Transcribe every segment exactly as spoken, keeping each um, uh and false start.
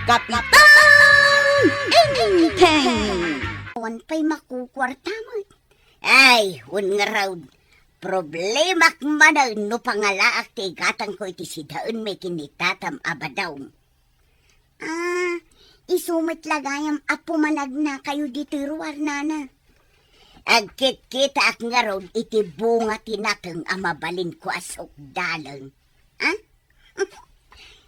Kapitan Enteng! Awan pay makukuarta met. Ay, wen ngarud, problemak manen no pangalaak ti igatangko iti sidaenmi ken ni tatam a badom. Ah, isu met la gayam a pumanagnakayo ditoy ruar, nana. Agkitkitaak ngarud iti bunga ti nateng a mabalinko a sukdalen. Ah?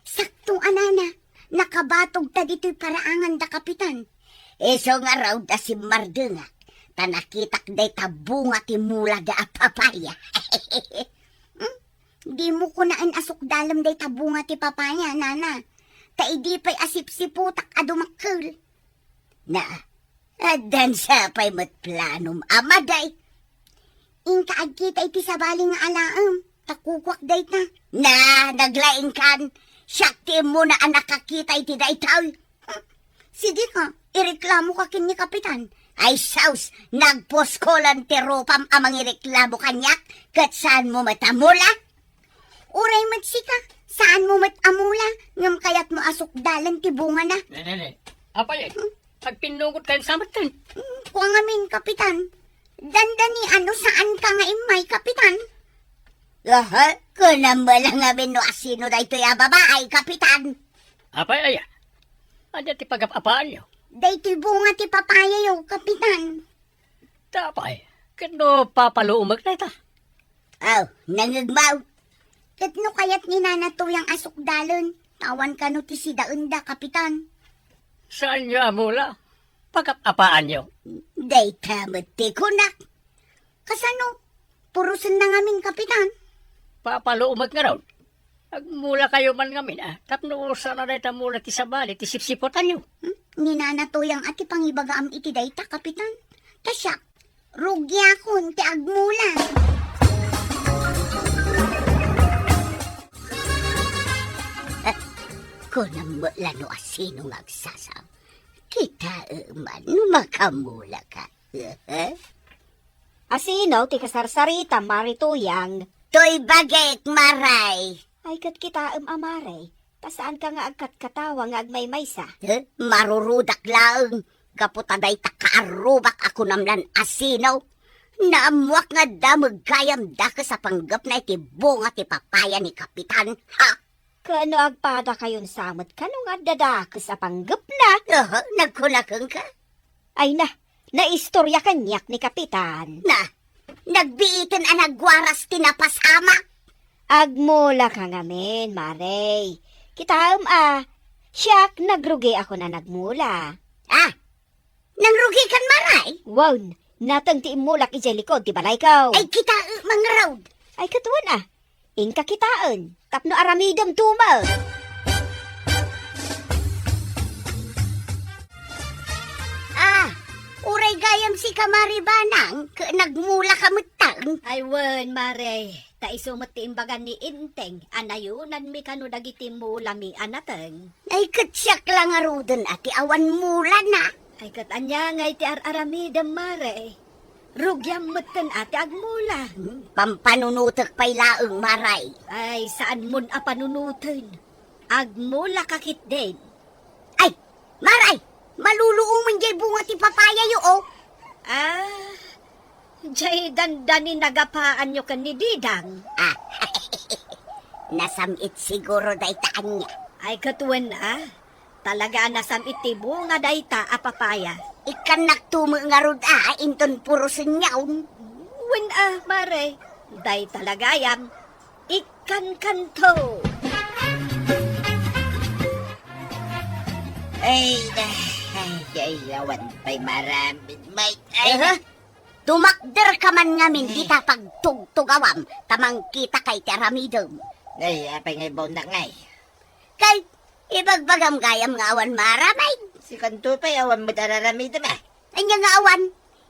Sakto a, nana, nakabatog ta ditoy paraangan da Kapitan. Isu ngarud a simmardengak, ta nakitak dayta bunga ti mula da a papaya. Hmm? Dimo kunaen a sukdalem dayta bunga ti papaya, nana. Ta idi pay a sipsiputak a dumakkel. Na, addan sa pay met planom a maday. Inka agkita iti sabali nga alaem, ta kukuak dayta. Na, naglaingkan. Siak ti immuna a nakakita iti daytoy. Sidika, ireklamoka ken ni Kapitan. Ay sus, nagpuskolan ti rupam a mangireklamo kaniak, ket saanmo met a mula? Uray met sika, saanmo met a mula, ngem kayatmo a sukdalen ti bungana. Ne, ne, ne. Apay, eh, agpinnugotkayon sa metten. Hmm, kua ngamin, Kapitan. Dandani a no saanka nga immay, Kapitan. Aha, kunam met la ngamin no asino daytoy a babai, Kapitan. Apay, aya? Ania ti pagap-apaanyo? Daytoy bunga ti papayayo, Kapitan. Apay, ket no papaluomek dayta? Aw, nangngegmaw. Ket no kayat ni Nana Tuyang a sukdalen, ta awan kano ti sidaenda, Kapitan. Saanyo a mula? Pagap-apaanyo? Dayta met ti kunak. Kasano? Purosenna ngamin, Kapitan. Papaluomek ngarud. Agmulakayo man ngamin, a, tapno saan a dayta mula ti sabali ti sipsiputanyo. Hmm? Ni Nana Tuyang a ti pangibagaam iti dayta, Kapitan. Ta siak, rugiakon ti agmula. Kunam met la no asino nga agsasao. Kitaem man no makamulaka. Asino ti kasarsaritam, Mare Tuyang? Toy bagik, Mare. Ay, ket kitaem a, Mare, ta saanka nga agkatkatawa nga agmaymaysa. Eh, marurudak laeng, gapu ta dayta kaarrubak a kunam lan asino. Naammoak nga adda met gayam dakes a panggepna iti bunga ti papaya ni Kapitan. Ha? Ket no agpadakayon sa met kano nga adda dakes a panggepna? Aha, nagkuna kenka? Ay na, naistoria kaniak ni Kapitan. Na, nagbiiten a nagwaras ti napasamak. Agmulaka ngamin, Mare. Kitaem a, siak nagrugiakon a nagmula. Ah, nangrugikan, Mare? Wen, nateng ti immulak idiay likod ti balayko. Ay, kitaem ngarud. Ay, ket wen a, inka kitaen, tapno aramidem tumo. Ah, uray gayam sika, Mare Banang, ket nagmulaka metten. Ay wen, Mare, ta isu met ti imbagan ni Enteng a nayunanmi kano dagiti mulami a nateng. Ay, ket siak la ngaruden a ti awan mulana. Ay, ket ania ngay ti ar-aramidem, Mare? Rugiam metten a ti agmula. Pampanunotek pay laeng, Mare. Ay, saanmon a panunoten. Agmulaka ketdin. Ay, Mare, maluluomen jay bunga ti papayayo, o. Ah, jay dandani nagapaanyo ken ni Didang. Ah, nasam-it siguro dayta ania. Ay, ket wen a. Talaga a nasam-it ti bunga dayta a papaya. Ikkannakto met ngarud a, inton purosenyon. Wen a, Mare, dayta la gayam. Ikkankanto. Ay, na, ay, ay, awan pay maramid, may, ay, Aha. Tumakderka man ngamin dita pagtugtugawam, ta mangkitaka iti aramidem. Ay, apay ngay baonnak ngay? Kay, ibagbagam gayam nga awan maaramid. Sikanto pay, awan met araramidem, a. Ania nga awan?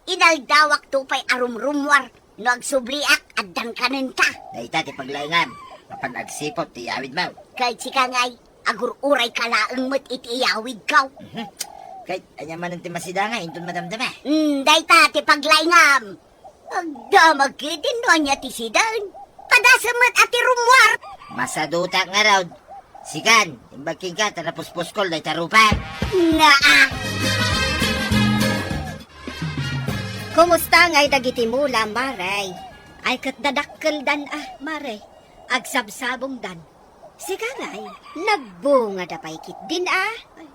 Inaldawakto pay a rumrummuar. No agsubliak, addan kanenta. Dayta ti paglaengam. Mapan agsiput ti iyawidmo. Kay sika ngay, agur-urayka laeng met iti iyawidko. Mhm. Kay, ania manen ti masidanga, inton madamdama? Hmm, dayta ti paglaengam. Agdamag ketdin no ania ti siden. Padasem met a ti rummuar. Masadutak ngarud. Sikan, imbag kenka ta napuspuskol dayta rupa. Naa! Kumusta ngay dagiti mula, Mare? Ay, ket nadakkeldan a, Mare. Agsabsabongdan. Sika ngay, nagbungada pay ketdin a? Ay,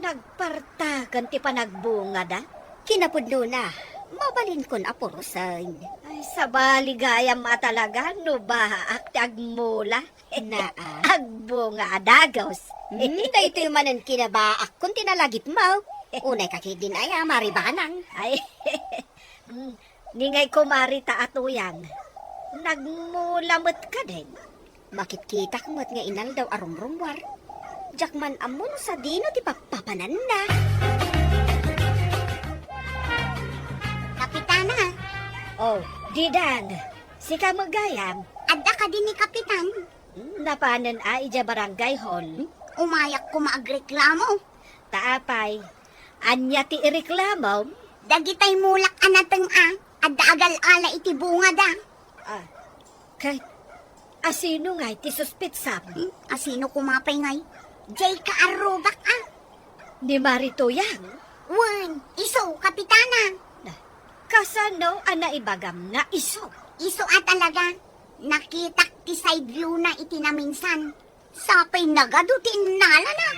nagpartaken ti panagbungada. Kinapudnona, mabalinkon a purosen. Ay, sabali gayam a talaga no baak ti agmula. Naa. Agbunga a dagus. Hmm, daytoy manen kinabaakkon ti nalagipmo. Unay ka ketdin aya, Mari Banang. Ay, mm, ningay kumari ta atuyang. Nagmula met kadin. Makitkitak met nga inaldaw a rumrummuar. Diak man ammo no sadino ti pappapananna. Kapitana. Oh, Didang. Sika met gayam. Adda kadi ni Kapitan? Hmm, napanen a idiay barangay hall. Umayak koma agreklamo. Ta apay, ania ti ireklamom? Dagitay mulak a nateng a, adda agal-ala iti bungada. Ah, ket asino ngay ti suspetsam? Hmm, asino koma pay ngay? Diay kaarrubak a. Ni Mari Tuyang? Wen, isu, Kapitana. Na, kasano a naibagam nga isu? Isu a talaga. Nakitak ti side view na iti naminsan. Sapay nagadu ti innalana.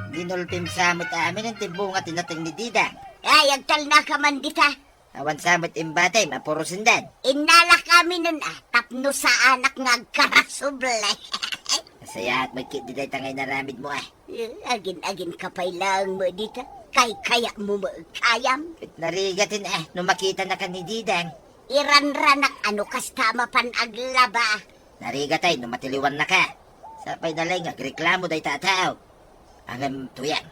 Ginulpim sa met amin ti bunga ti nateng ni Dida. Ay, agtalnaka man dita. Awan sa met imbatim a purosendan. Innalak aminen a, tapno saanak nga agkarasubli. Nasayaat met ketdi dayta nga inaramidmo a. Eh, agin-agin ka pay laeng met dita. Kaykayatmo met gayam. Ket narigaten a, no makitanaka ni Didang. Iranranak a no kasta mapan aglaba. Narigatay no matiliwannaka. Sapay na laeng nga agreklamo dayta a tao. Ngem Tuyang,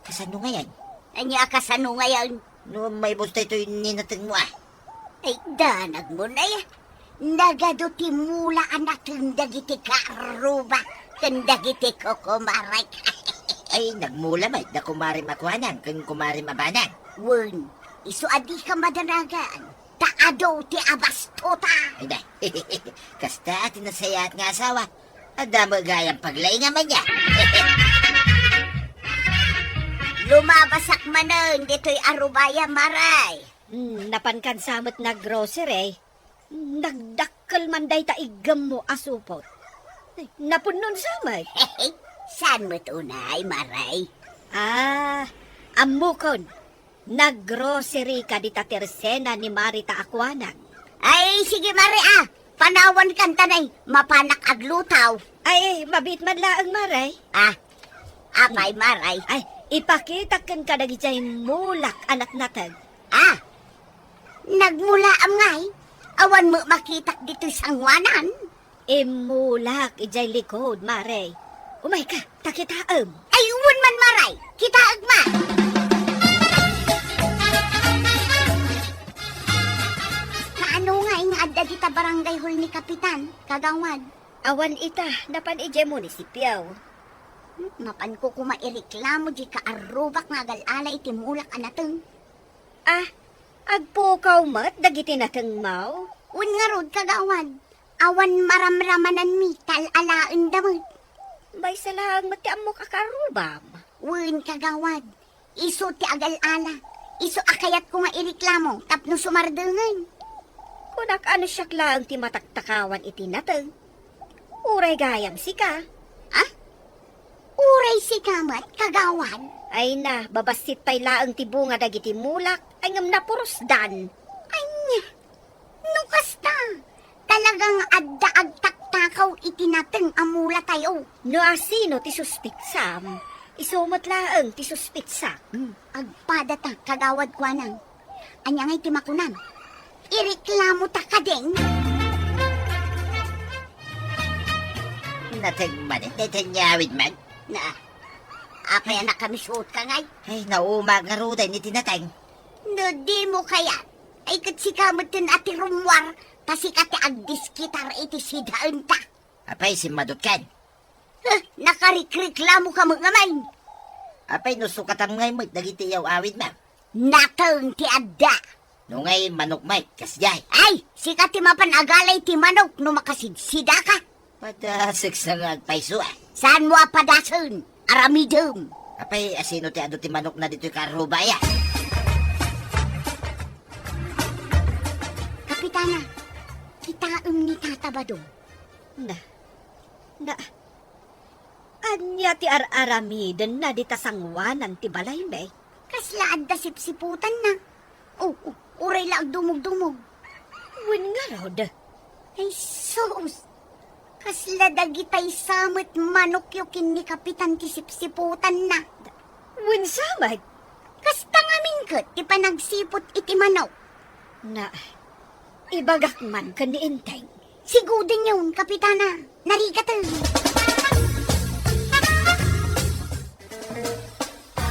kasano ngayen? Ania a kasano ngayen? No maibus daytoy ni natengmo a. Ay, danagmo nay. Nagadu ti mula a nateng dagiti kaarruba ken dagiti kukumarek. Ay, nagmula met da kumarim a Kuanang ken kumarim a Banang. Wen, isu a dika madanagan. Ta adu ti abastota. Ay, na. Kasta ti nasayaat nga asawa. Adda met gayam paglaingam ania. Lumabasak manen ditoy a rubaya, Maray. Hmm, napankan sa met nag-grocery. Nagdakkel man dayta iggemmo a supot. Ay, napunnon sa met. Saan met unay, Maray? Ah, ammokon. Nag-grocery ka dita tersena ni Mari ta a Kuanang. Ay, sige, Mari, ah. Panawankan ta nay, mapanak aglutaw. Ay, mabiit man laeng, Mari. Ah, apay, Mari? Ay, ipakitak kenka dagidiay mulak a natnateng. Ah, nagmulaam ngay? Awan met makitak ditoy sanguanan. Immulak idiay likod, Mare. Umayka, ta kitaem. Ay, wen man, Maray. Kitaek man. Kaano ngay nga adda dita barangay hall ni Kapitan, Kagawad? Awan ita, napan idiay munisipio. Hmm, mapanko koma ireklamo diay kaarrubak nga agal-ala iti mulak a nateng. Ah, agpukaw met dagiti natengmo? Wen ngarud, Kagawad. Awan maramramananmi, tal-alaenda met. Maysa laeng met ti ammok a kaarrubam. Wen, Kagawad. Isu ti agal-ala. Isu a kayatko nga ireklamo tapno sumardengen. Kunak a no siak laeng ti mataktakawan iti nateng. Uray gayam sika. Ah? Uray sika met, Kagawad? Ay na, babassit pay laeng ti bunga dagiti mulak, ay ngem napurosdan. Ania? No kasta, talaga nga adda agtaktakaw iti nateng a mulatayo. No asino ti suspetsam, isu met laeng ti suspetsak. Hmm, agpadata, Kagawad Kuanang. Ania ngay ti makunam? Ireklamota kadin? Nateng manen, dayta inyawid man. Na, apay a nakamisuotka ngay? Ay, naumak ngaruden iti nateng. No dimo kayat, ay ket sika metten a ti rummuar, ta sika ti agdiskitar iti sidaenta. Apay, simmadutkan? Huh, nakarikreklamoka met ngamin. Apay, no sukatam ngay met dagiti iyaw-awidmo? Nateng ti adda. No ngay manok met, kasdiay. Ay, sika ti mapan agalay ti manok no makasidsidaka. Padasek sa nga agpayso, ah. Saanmo a padasen? Aramidem. Apay, asino ti adu ti manokna ditoy karruba, aya? Kapitana, kitaem ni Tata Badong. Na, na, ania ti ar-aramidenna dita sangoanan ti balaymi? Kasla adda sipsiputanna. Oh, oh, uray la agdumogdumog. Wen ngarud. Ay, sus! Kasla dagitay sa met manokyo ken ni Kapitan ti sipsiputanna. Wen sa met? Kasta ngamin ket ti panagsiput iti manok. Na, ibagak man ken ni Enteng. Sigudenyon, Kapitana. Narigaten.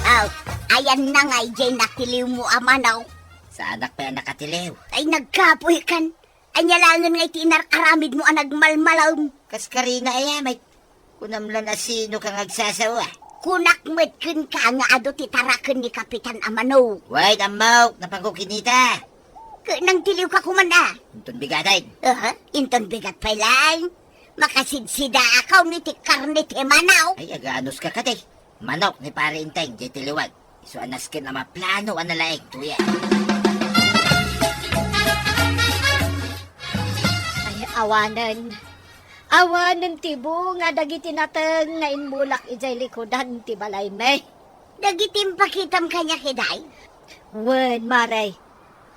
Aw, ayanna nga idiay natiliwmo a manok. Saanak pay a nakatiliw. Ay, nagkapoykan. Ania laengen nga iti inar-aramidmo a nagmalmalem? Kas karina aya, may kunam lan asino ka nga agsasawa. Kunak met kenka nga adu ti taraken ni Kapitan a manok. Wen, ammok, napanko kinita. Ket nangtiliwka koman a? Inton bigaten. Aha, inton bigat pay laeng. Makasidsidaakaw iti karne ti manok. Ay, aganos ka kadi. Manok ni Pare Enteng, diay tiliwag. Isu a nasken a maplano a nalaing tuya. Ay, awanen. Awanen ti bunga dagiti nateng nga inmulak idiay likudan ti balaymi. Dagiti impakitam kaniak idiay? Wen, Mare.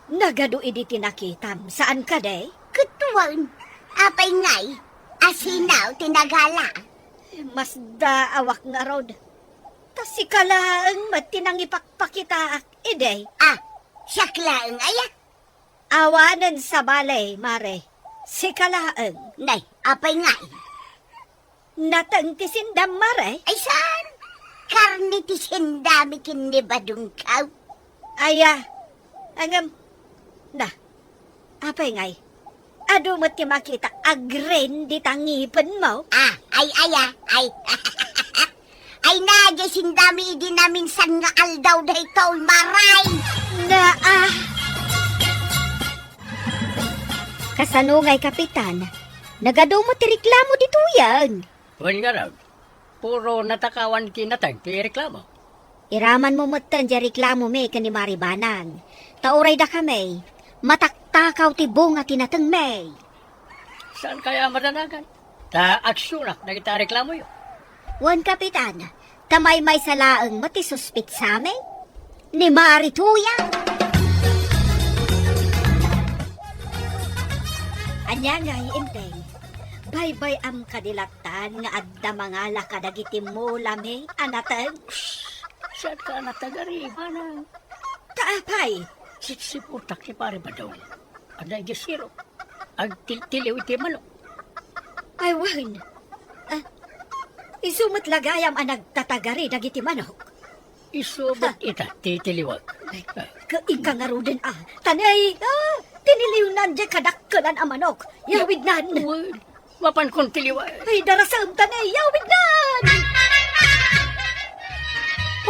Nagadu idi ti nakitam, saan kadi? Ket wen, apay ngay, asino ti nagala? Masdaawak ngarud. Ta sika laeng met ti nangipakpakitaak idi. Ah, siak laeng aya? Awanen sabali, Mare. Sika laeng. Nay, apay ngay? Nateng ti sendam, Mare? Ay, saan? Karne ti sendami ken ni Badongko. Aya, ngem, na, apay ngay? Adu met ti makita agrin dita ngipenmo? Ah, ay, aya, ay. Ay, na, diay sendami idi naminsan nga aldaw daytoy, Mare. Na, ah. Kasano ngay, Kapitan? Nagadu met ti reklamo ditoyen? Wen ngarud, puro natakawan ken nateng ti reklamo. Iramanmo metten diay reklamomi ken ni Mare Banang. Ta uray dakami, mataktakaw ti bunga ti natengmi. Saan kaya a madanagan? Ta agsunak dagiti reklamoyo. Wen, Kapitan, ta maymaysa laeng met ti suspitsami. Ni Mare Tuyang. Ania ngay, Enteng? Baybay-am kadi lattan nga adda mangala kadagiti mulami a nateng? Saan ka a natagari, Banang? Ta apay? Sitsiputak ni Pare Badong. Adda idiay sirok. Agtiltiliw iti manok. Ay, wen. Ah, isu met la gayam a nagtatagari dagiti manok. Isu met ita ti tiliwak. Ay, ka-, ika ngaruden, ah. Tanay, ah, tiniliwnan diay kadakkelan a manok. Yawidnan. Wen, mapankon tiliwak. Ay, darasem, tanay, yawidnan.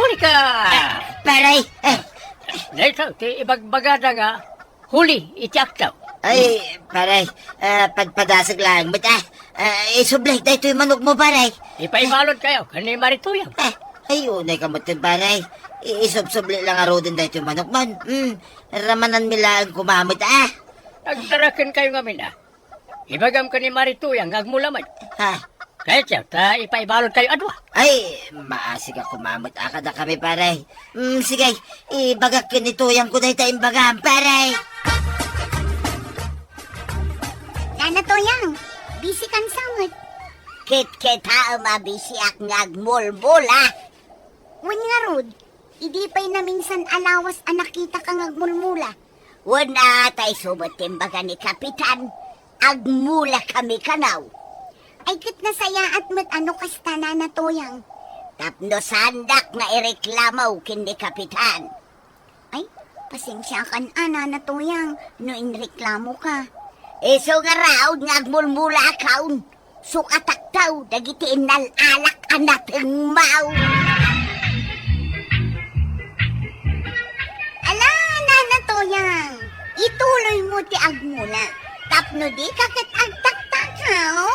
Huli ka! Ah, Pare, eh. Dayta ti ibagbagada nga huli iti aktaw. Ay, pare, ah, padpadasek laeng met, ah. Ah, isubli daytoy manokmo, pare. Ipaibalud kayo ken ni Mare Tuyang. Ah, ay, unay ka met, pare. I-, isubsubli lang ngaruden daytoy manokmon. Hmm, ramananmi laeng koma met, ah. Agtaraken kayo ngamin, ah. Ibagam ken ni Mare Tuyang nga agmula met. Ha? Kayatyo ta ipaibalud kayo a dua. Ay, maasig a koma met a kadakami, pare. Mm, sige, ibagak ken ni Tuyang ko dayta imbagam, pare. Nana Tuyang, busy kan sa met? Kitkitaem a busyak nga agmulmula. Wen ngarud, idi pay naminsan a lawas a nakitaka nga agmulmula. Wen a, ta isu met ti imbaga ni Kapitan, agmulakami kano. Ay, ket nasayaat met a no kasta, Nana Tuyang. Tapno saandak nga ireklamo ken ni Kapitan. Ay, pasensiakan a, Nana Tuyang, no inreklamoka. Isu ngarud nga agmulmulakon. Sukataktaw dagiti innal-alak a natengmaw. Ala, Nana Tuyang, ituloymo ti agmula. Tapno dika ket agtaktakaw,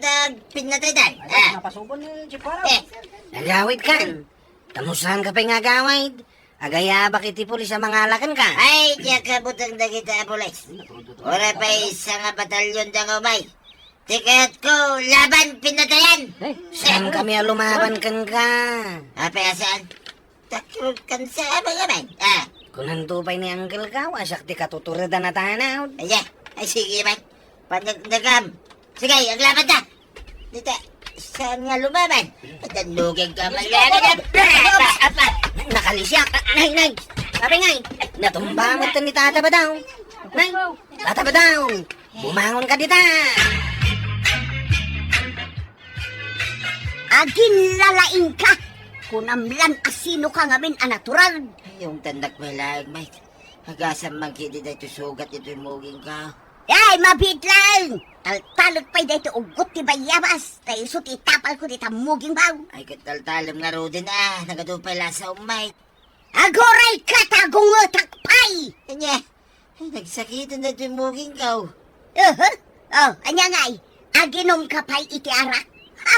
ta agpinnataydan. Ay, ah, napasubo ni Chief Warren. Eh. Agawidkan. Kamustaanka pay nga agawid? Agayabak iti pulis a mangalakenka. Ay, diak kabuteng dagita a pulis. Uray pay issa nga batalyon da nga umay. Ti kayatko, laban, pinnatayan. Saan kami a lumaban kenka? Apay a saan? Takot kan sa abang-abang. Ah. Kunanto pay ni Uncle Kao, a siak ti katuturedan a tanaw. Aya, ay sige man. Panagdagam. Sige, aglaban ta. Dita, saan nga lumaban? Tandugin ka, malyagan ka. Apa, apa. Nakalisiak. Nay, nay. Apay ngay. Natumba mo ito ni Tata Badaw. Nay, Tata Badaw. Bumangon ka dita. Aginlalaing ka. Kunam lan a sino ka ngamin a natural. Ay, yung tandak may laag, Mike. Agasam man kidi daytoy sugat itoy muging ka. Ay, mabitlang! Taltalek pay daytoy ugot ti bayabas, ta isu ti itapal ko dita muging baw. Ay, ket taltalem ngaruden, ah, nagadu pay lasa, Mike. Aguray ka ta gungetak pay! Anya? Ay, nagsakiten daytoy muging ka, oh. Aha. Oh, anya ngay? Aginom ka pay iti arak? Ha?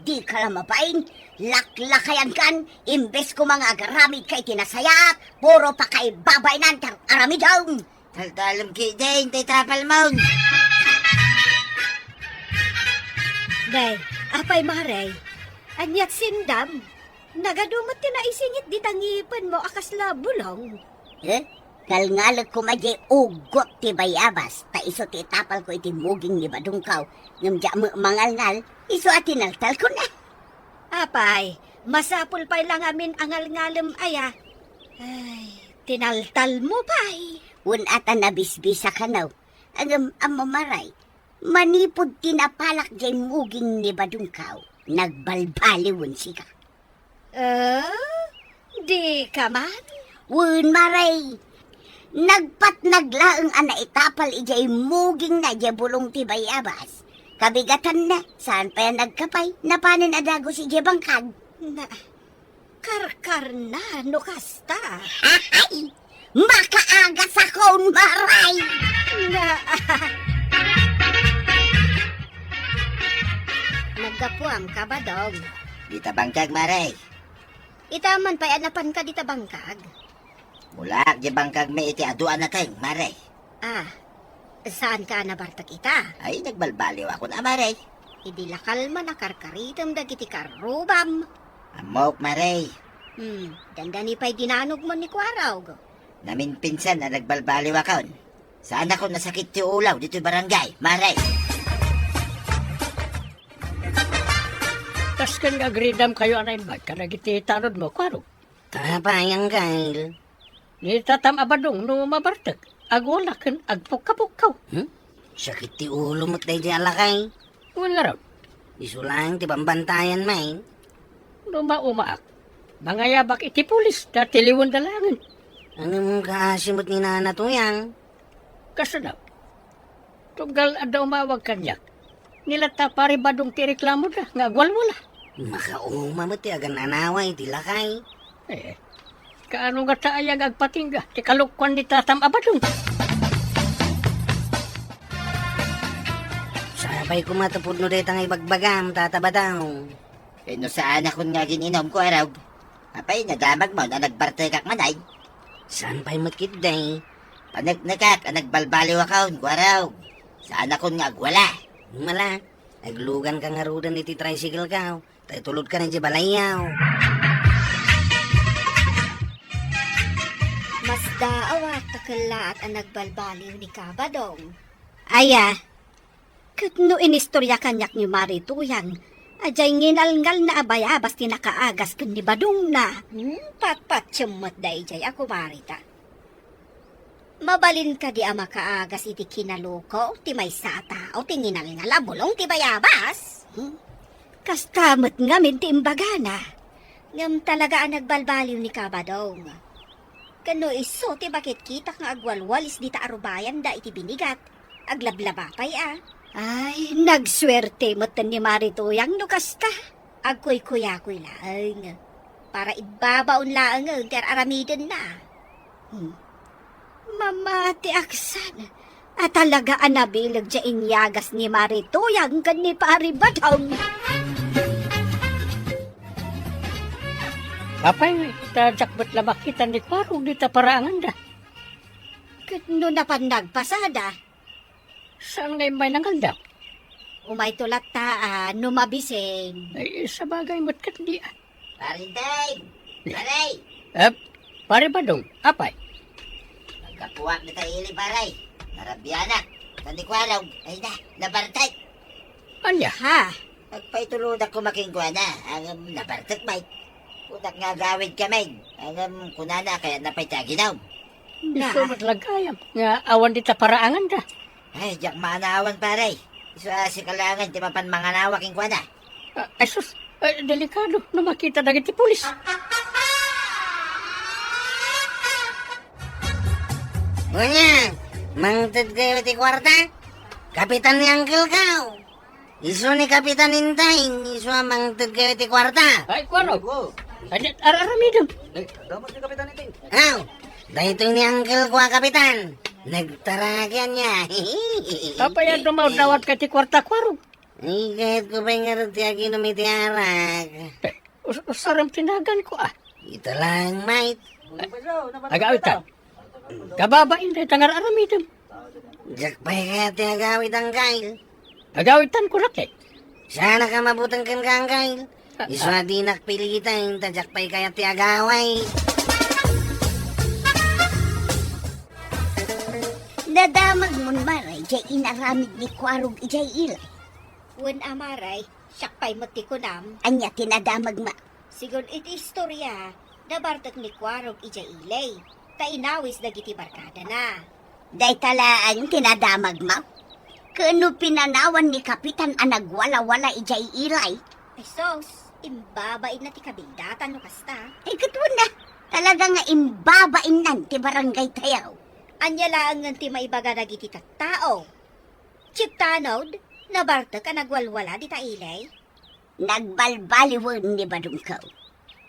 Di ka la mabain? Laklakayan kan, imbes koma nga agaramid ka iti nasayaat, puro pakaibabainan ti aramidem. Taltalem kidi, intay tapal mon. Day, apay, Mare? Aniat sindam? Nagadu met ti naisingit dita ngipenmo a kasla bulong. Eh? Ngalngalek koma diay ugot ti bayabas, ta isu ti itapal ko iti muging ni Badong Kao, ngem diak met mangalngal, isu a tinaltal ko na. Apay, Masapul pay la ngamin a ngalngalem aya. Ay, tinaltalmo pay. Wen a ta nabisbisa kano. Ngem, ammo, Maray, manipud ti napalak jay muging ni Badongko, nagbalbaliwen sika. Eh, dika man? Wen, Maray. Nagpatnag laeng a naitapal idiay mugingna idiay bulong ti bayabas. Kabigatanna, saan pay a nagkapay, napanen a dagus idiay bangkag. Na, karkarna no kasta. Ay! Makaagasakon, Maray! Na, naggapuam ka, Badong? Dita bangkag, Maray. Ita man pay a napanka dita bangkag? Mulaak di bangkagmi iti adu a nateng, Maray. Ah, saanka a nabartek ita? Ay, nagbalbaliwakon a, Maray. Idi lakal man a karkaritem dagiti karrubam. Ammok, Maray. Hmm, dandani pay dinanogmo ni Kuarog. Naminpinsan a nagbalbaliwakon. Saanakon a sakit ti ulaw ditoy barangay, Maray. Kasken nga agridamkayo a naimbag kadagiti tanodmo, Kuarog? Apay, Angkel? Ni tatam a Badong no mabartek, agwala ken agpukkapukkaw. Hmm? Sakit ti ulo met daydiay a lakay. Wen ngarud? Isu laeng ti bambantayan, may. No maumaak, mangayabak iti pulis, ta tiliwenda laengen. Ngem kaasi met ni Nana Tuyang? Kasano? Tunggal adda umawag kaniak. Ni latta Pari Badong ti reklamoda nga agwalwala. Makauma met ti agan-anawa iti lakay. Eh, kaano ngata aya nga agpatingga ti kalokuan ni tatam a Badong? Sapay koma ta pudno dayta nga ibagbagam, Tata Badong. Eh, no saanakon nga agin-inom, Kuarog? Apay, nadamagmo a nagbartekak man ay? Saan pay met ketdi? Paneknekak a nagbalbaliwakon, Kuarog. Saanakon nga agwala. Mala, agluganka ngaruden iti tricycle-ko, ta itulodka idiay balayyo. Masdaaw a ta kellaat a nagbalbaliw ni Kabadong. Aya, ket no inistorya kaniak ni Mari Tuyang, a diay nginalngalna a bayabas ti nakaagas ken ni Badongna. Hmm, patpatiem met daydiay a kumarita. Mabalin kadi a makaagas iti kinaloko ti maysa a tao ti nginalngal a bulong ti bayabas? Hmm? Kasta met ngamin ti imbagana. Ngem talaga a nagbalbaliw ni Kabadong. Ken no isu ti makitkitak nga agwalwalis dita a rubayanda iti binigat, aglablaba pay a. Ay, nagsuerte met ni Mari Tuyang no kasta. Agkuykuyakoy laeng. Para ibbabaon laeng ti ar-aramidenna. Hmm. Mamatiak san a talaga a nabileg diay inyagas ni Mari Tuyang ken ni Pari Badong. Apay, ta diak met la makita ni Kuarog dita paraanganda. Ket no napan nagpasada? Saan nga immay nangaldam? Umayto latta, a, no mabisin. Ay, sabagay met ketdi, a. Pare Deng! Pare! Eh, Pare Badong, apay? Naggapuak dita ili, pare. Narabianak. Ken ni Kuarog, ay na, nabartek. Ania? Ha? Agpaitulodak koma kenkuana, ngem nabartek pay. Kunak nga agawidkamin, ngem kunana a kayatna pay ti aginom. Na. Isu met la gayam nga awan dita paraanganda. Ay, diak maanawan, pare. Isu a sika laengen ti mapan manganawa kenkuana. Ah, ay sus, eh, delikado no makita dagiti pulis. Ania, mangtedkayo ti kuarta? Kapitan ni Angkelko. Isu ni Kapitan Intay, isu a mangtedkayo ti kuarta. Ay, kuano? Ay, ar-aramidem. Ay, damag ni Kapitan Intay. Aw, daytoy ni Angkelko a Kapitan. Nagtaragan niya. Apay a dumawdawat ka ti kuarta, Kuarog? Ay, kayatko pay ngarud ti aginom iti arak. Eh, us-, usarem ti naganko, a. Ita laeng, mait. Agawitan. Kababain dayta nga ar-aramidem. Diak pay kayat ti agawid, Angkel. Agawitan ko, Raket. Saanak a mabuteng kenka, Angkel. Isu a dinak piliten, ta diak pay kayat ti agawid. Nadamagmon, Maray, diay inaramid ni Kuarog idiay ili. Wen a, Maray, siak pay met ti kunam. Ania ti nadamagmo? Sigun iti istoria, nabartek ni Kuarog idiay ili, ta inawis dagiti barkadana. Dayta laeng ti nadamagmo? Ken no pinanawan ni Kapitan a nagwalawala idiay ili? Ay sus, imbabainna ti kabildatan no kasta. Ay, ket wen a, talaga nga imbabainnan ti barangaytayo. Ania laengen ti maibaga dagiti tattao? Chief Tanod, nabartek a nagwalwala dita ili? Nagbalbaliwen ni Badongko.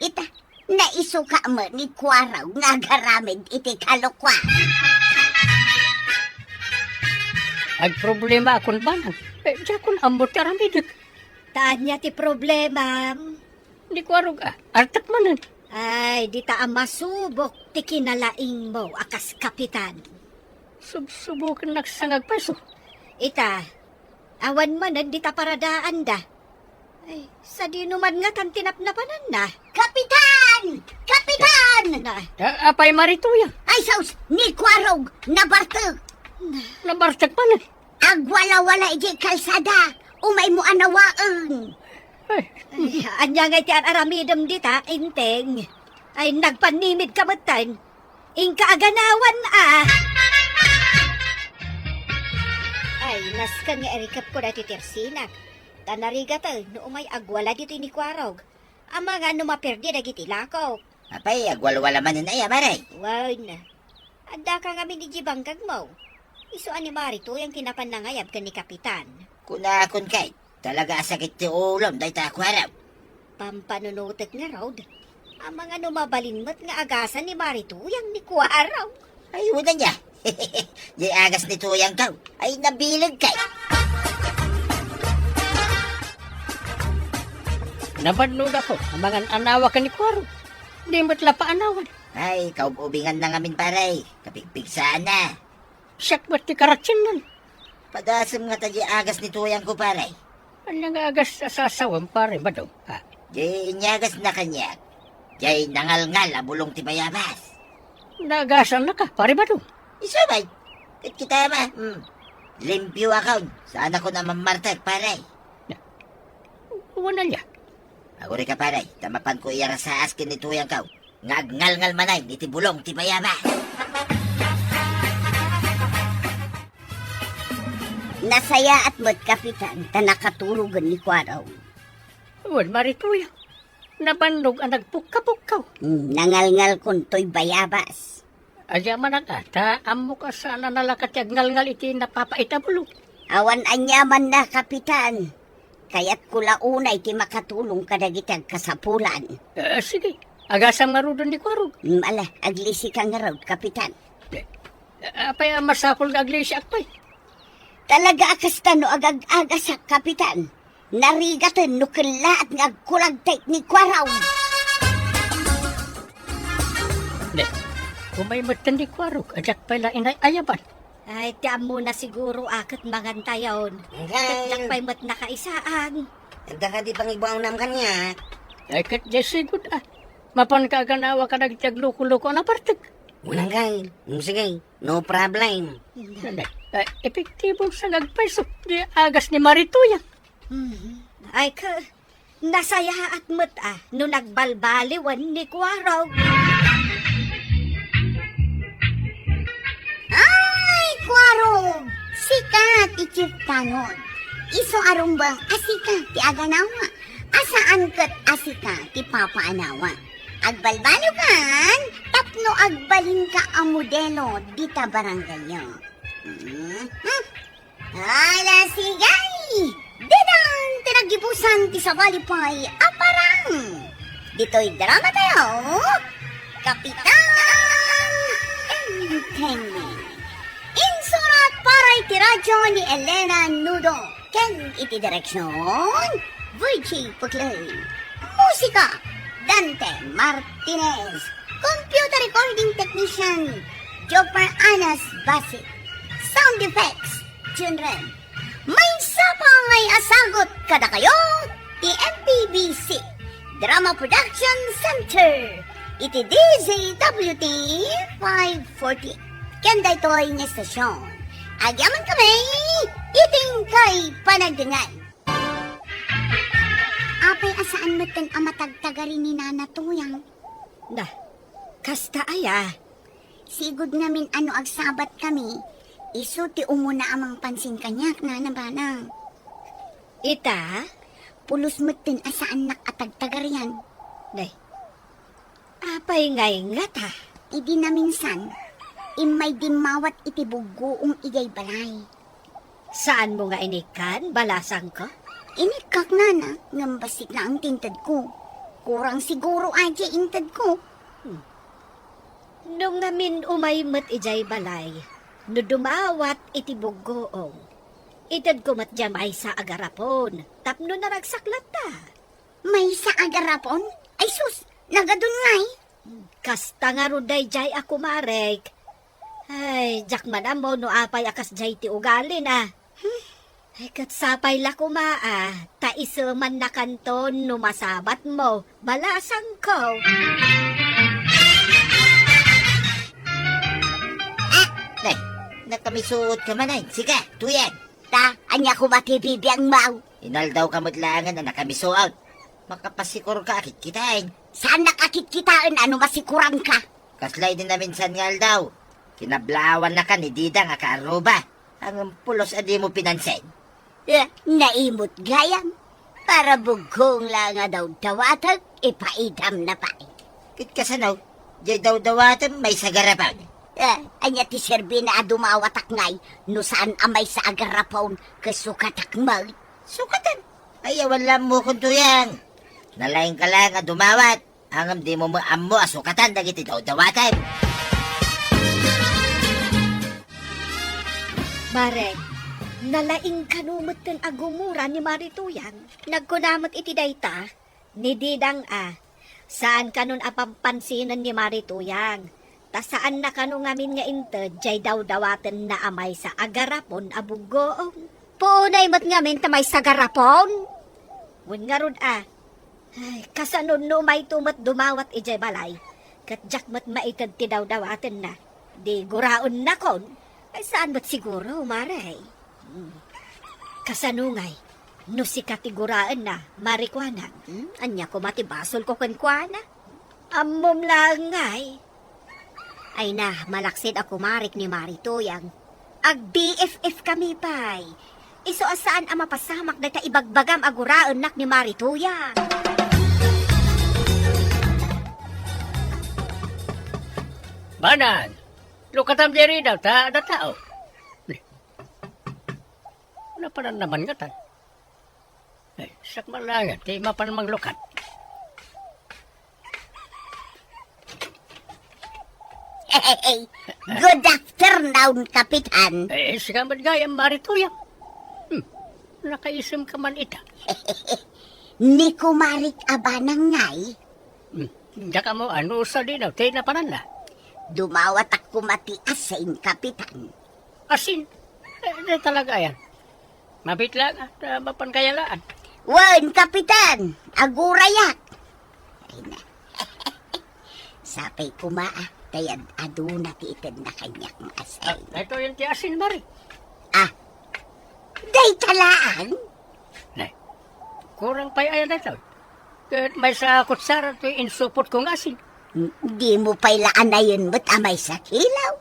Ita, naisuka met ni Kuarog nga agaramid iti kalokuan. Agproblemaakon banan. Eh, diakon ammo ti aramidek. Ta ania ti problemam? Ni Kuarog a, artek manen. Ay, dita a masubok ti kinalaingmo a kas kapitan. Subsubokennak sa nga agpayso. Ita, awan manen dita paradaanda. Ay, sadino man ngatan ti napnapananna? Kapitan! Kapitan! Na, A-, apay, Maritoya? Ay, sus! Ni Kuarog, nabartek! Nabartek manen? Agwalawala idiay kalsada, umaymo a nawaen. Ay. Ay, ania ngay ti ar-aramidem dita, Enteng? Ay, nagpannimidka metten. Inka aganawan a. Ay, nasken nga irikepko daytoy ti arsinak. Ta narigaten no umay agwala ditoy ni Kuarog. Amangan no maperdi dagiti lakok. Apay, agwalwala manen aya, Mare? Wen. Addaka ngamin idiay bangkagmo. Isu a ni Maritoy ti napan nangayab ken ni Kapitan. Kunakon kay, talaga a sakit ti ulom dayta a Kuarog. Pampanunotek ngarud. Amangan no mabalin met nga agasan ni Maritoy ni Kuarog. Ay, wen aya. Diay agas ni Tuyangko. Ay, nabileg kay. Nabannogakon, amangan a nawa ken ni Kuarog. Di met la paanawan. Ay, kaub-ubinganna ngamin, pare. Kapigpigsaanna. Siak met ti karatsiennan. Padasem ngata diay agas ni Tuyangko, pare. Ania nga agas a sasawem, Pare Badong? Ah. Diay inyagasna kaniak. Diay nangalngal a bulong ti bayabas. Naagasannaka, Pare Badong? Isu met. Ket kitam a, hmm. Limpioakon. Saanakon a mammartek, pare. Wen aya? Agurika, pare, ta mapanko iyarasaas ken ni Tuyangko nga agngalngal manen iti bulong ti bayabas. Nasayaat met, Kapitan, ta nakaturogen ni Kuarog. Wen, Maritoy, nabannog a nagpukka-pukkaw. Hmm, nangalngalkon toy bayabas. Aniamanka, ta ammok a saan a nalaka ti agngalngal iti napapait a bulong. Awan aniamanna, Kapitan. Kayatko la unay ti makatulong kadagiti agkasapulan. Ah, sige. Agasam ngaruden ni Kuarog. Mm, ala, aglisika ngarud, Kapitan. Eh, apay a masapul nga aglisiak pay? Talaga a kasta no agag-agasak, Kapitan. Narigaten no kellaat nga agkulagta ni Kuarog. Ne, umay metten ni Kuarog, a diak pay la inay-ayaban. Ay, ti ammona siguro a ket mangantayon. Angay. Ket diak pay met nakaisaan. Adda kadi pangibuawnam kaniak? Ay, ket diay sigud a. Mapanka aganawa kadagiti agluko-luko a nabartek. Wen, angay. Mm, sige. No problem. Ay, epektibon sa nga agpayso diay agas ni Maritoy a. Mhm. Ay, ka, nasayaat met a no nagbalbaliwen ni Kuarog. Ay, Kuarog! Sika ti Chief Tanod. Isu a rumbeng a sika ti aganawa, a saan ket a sika ti papaanawa. Agbalbaliwkan tapno agbalinka a modelo dita barangayyo. Mhm. Ala, sige! Ditan ti naggibusan ti sabali pay a parang. Ditoy drama tayo, Kapitan Enteng. Insurat para iti radyo ni Elena Nudo. Ken iti direksyon, Virgie Puclay. Musika, Dante Martinez. Computer recording technician, Jopper Anas Basit. Sound effects, Junren. Maysa pay a sagut kadakayo ti M P B C Drama Production Center iti D Z W T five forty. Ken daytoy nga estasyon, agyamankami iti inkay panagdengngeg. Apay a saan metten a matagtagari ni Nana Tuyang? Da, kasta aya? Sigud ngamin a no agsabat kami, isu ti umuna a mangpansin kaniak, Nana Banang. Ita? Pulos metten a saannak a tagtagarian. Day, apay ngay ngata? Idi naminsan, immay dimmawat iti buggoong idiay balay. Saanmo nga inikkan, balasangko? Inikkak, Nana, ngem bassit laeng ti intedko. Kurang siguro a diay intedko. Hmm. No ngamin umay met idiay balay, no dumawat iti buggoong, itedko met diay maysa a garapon tapno naragsak latta. Maysa a garapon? Ay sus, nagadun ngay. Kasta ngarud daydiay a kumarek. Ay, diak man ammo no apay a kasdiay ti ugalina. Ay, ket sapay la koma a, ta isumannakanton no masabatmo, balasangko. Ah, nay, nakamisuot ka man, ay. Sige, Tuyang. Ta, ania koma ti bibiangmo? Inaldaw ka met laengen a nakamisuot. Makapasikur ka a kitkitaen. Saannak a kitkitaen a no masikuran ka? Kasla idi naminsan nga aldaw, kinablaawannakan ni Didang a kaarruba. Ngem pulos a dimo pinansin. Eh, naimut gayam. Para buggoong la nga dawdawatek, ipaidamna pay. Ket kasano, diay dawdawatem maysa garapon? Eh, ania ti serbina a dumawatak ngay no saan a maysa a garapon ket sukatak met? Sukaten? Ay, awan la ammokon, Tuyang. Nalaingka la nga dumawat. Ngem dimo met ammo a sukatan dagiti dawdawatem. Mare, nalaing kano metten a gumura ni Mari Tuyang. Nagkuna met iti dayta ni Didang a, saan kanon a pampansinen ni Mari Tuyang. Ta saanna kano ngamin nga inted diay dawdawatenna a maysa a garapon a buggoong. Puonay met ngamin ta maysa garapon? Wen ngarud a, ay, kasano no umayto met dumawat idiay balay, ket diak met maited ti dawdawatenna. Di guraennakon? Ay, saan met siguro, Mare. Hmm. Kasano ngay, no sika ti guraenna, Mari Kuana? Hmm? Ania koma ti basolko kenkuana? Ammom laeng ngay. Ay na, malaksid a kumarik ni Mari Tuyang. Ag-B F F kami pay. Isu a saan a mapasamak dayta ibagbagam a guraennak ni Mari Tuyang. Banang, lukatam diri daw ta adda tao. Napanan naman ngatan. Ay, siak man laengen ti mapan manglukat. Hey, good afternoon, Kapitan. Eh, sika met gayam, Mari Tuyang. Hmm, nakaisem ka man ita. Ni kumarik a banang ngay? Hmm, diak ammo no sadino ti napananna. Dumawatak koma ti asin, Kapitan. Asin? Eh, di talaga yan. Mabit lang, ah, ta mapan kayalaan. Wen, Kapitan, agurayak. Ay na. Sapay koma, ah, ta yan aduna ti itedna kaniak nga asin. Ah, ito yan ti asin, Mari. Ah, dayta laang? Nay, kurang pay ayan dayta. Ket maysa a kutsara ti insupotko nga asin. Dimo pay la anayen met a maysa kilo?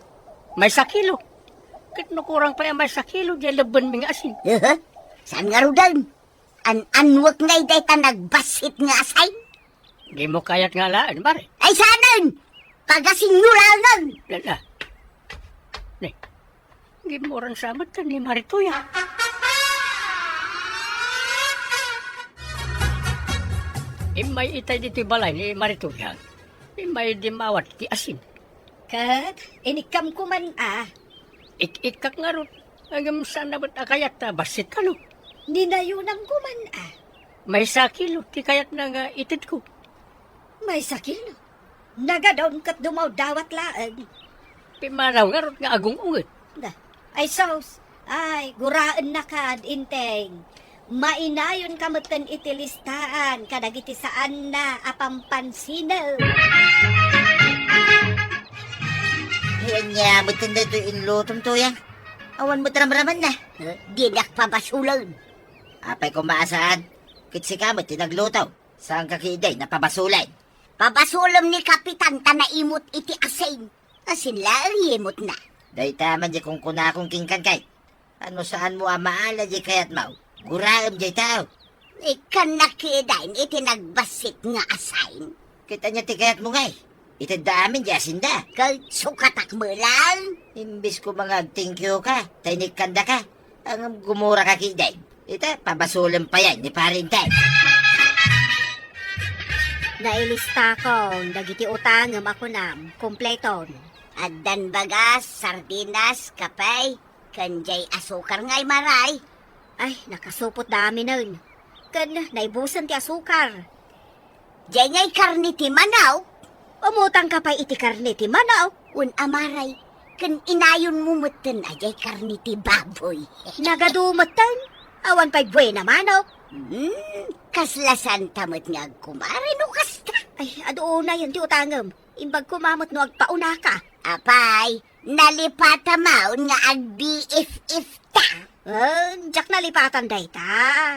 Maysa kilo? Ket no kurang pay a maysa kilo, diay lebbenmi nga asin. Aha. Saan ngaruden? An-anwek ngay dayta nagbassit nga asin? Dimo kayat nga alaen, Mari. Ay, saanen? Pagasinyo laengen! Lala. Ni, gimuran sa met ken ni Mari Tuyang. Immay itay ditoy balay ni Mari Tuyang. Immay dimmawat ti asin. Ket inikkam koman a. Ik-ikkak ngarud. Ngem saan a met a kayat ta bassit kano. Ninayonam koman a. Maysa kilo ti kayatna nga itedko. Maysa kilo? Nagadun ket dumawdawat laeng. Pimmanaw ngarud nga agung-unget. Da. Ay, sus. Ay, guraennakan, Inteng. Mainayon ka metten iti listaan kadagiti saanna a pampansinew. Ay, ania metten daytoy inlutom, Tuyang? Awan met ramramanna. Eh, dinak pabasolen. Apay koma a saan? Ket sika met ti nagluto. Saanka ketdi a pabasolen? Pabasolem ni Kapitan ta naimut iti asin. Asin laeng imutna. Dayta man ti kunkunakon kenka, Kay. No saanmo a maala ti kayatmo, guraem dayta. Ikkannak ketdin iti nagbassit nga asin. Ket ania ti kayatmo ngay? Itedda amin ti asinda. Ket sukatak met laeng. Imbes koma nga ag-thank you ka, ta inikkandaka. Ngem gumuraka ketdin. Ita, pabasolem pay ni Pare Enteng. Nailistakon dagiti utangem a kunam, kompleton. Addan bagas, sardinas, kape, ken jay asukar ngay, Maray. Ay, nakasupot da aminen. Ken naibusen ti asukar. Jay ngay karne ti manok? Umutangka pay iti karne ti manok? Wen a, Maray, ken inayonmo metten a jay karne ti baboy. Nagadu metten? Awan pay buena manok? Hmm, kasla saanta met nga agkumare no kasta. Ay, adu unayen ti utangem. Imbag koma met no agpaunaka. Apay, nalipatamaon nga ag-B F F ta? Eh, diak nalipatan dayta.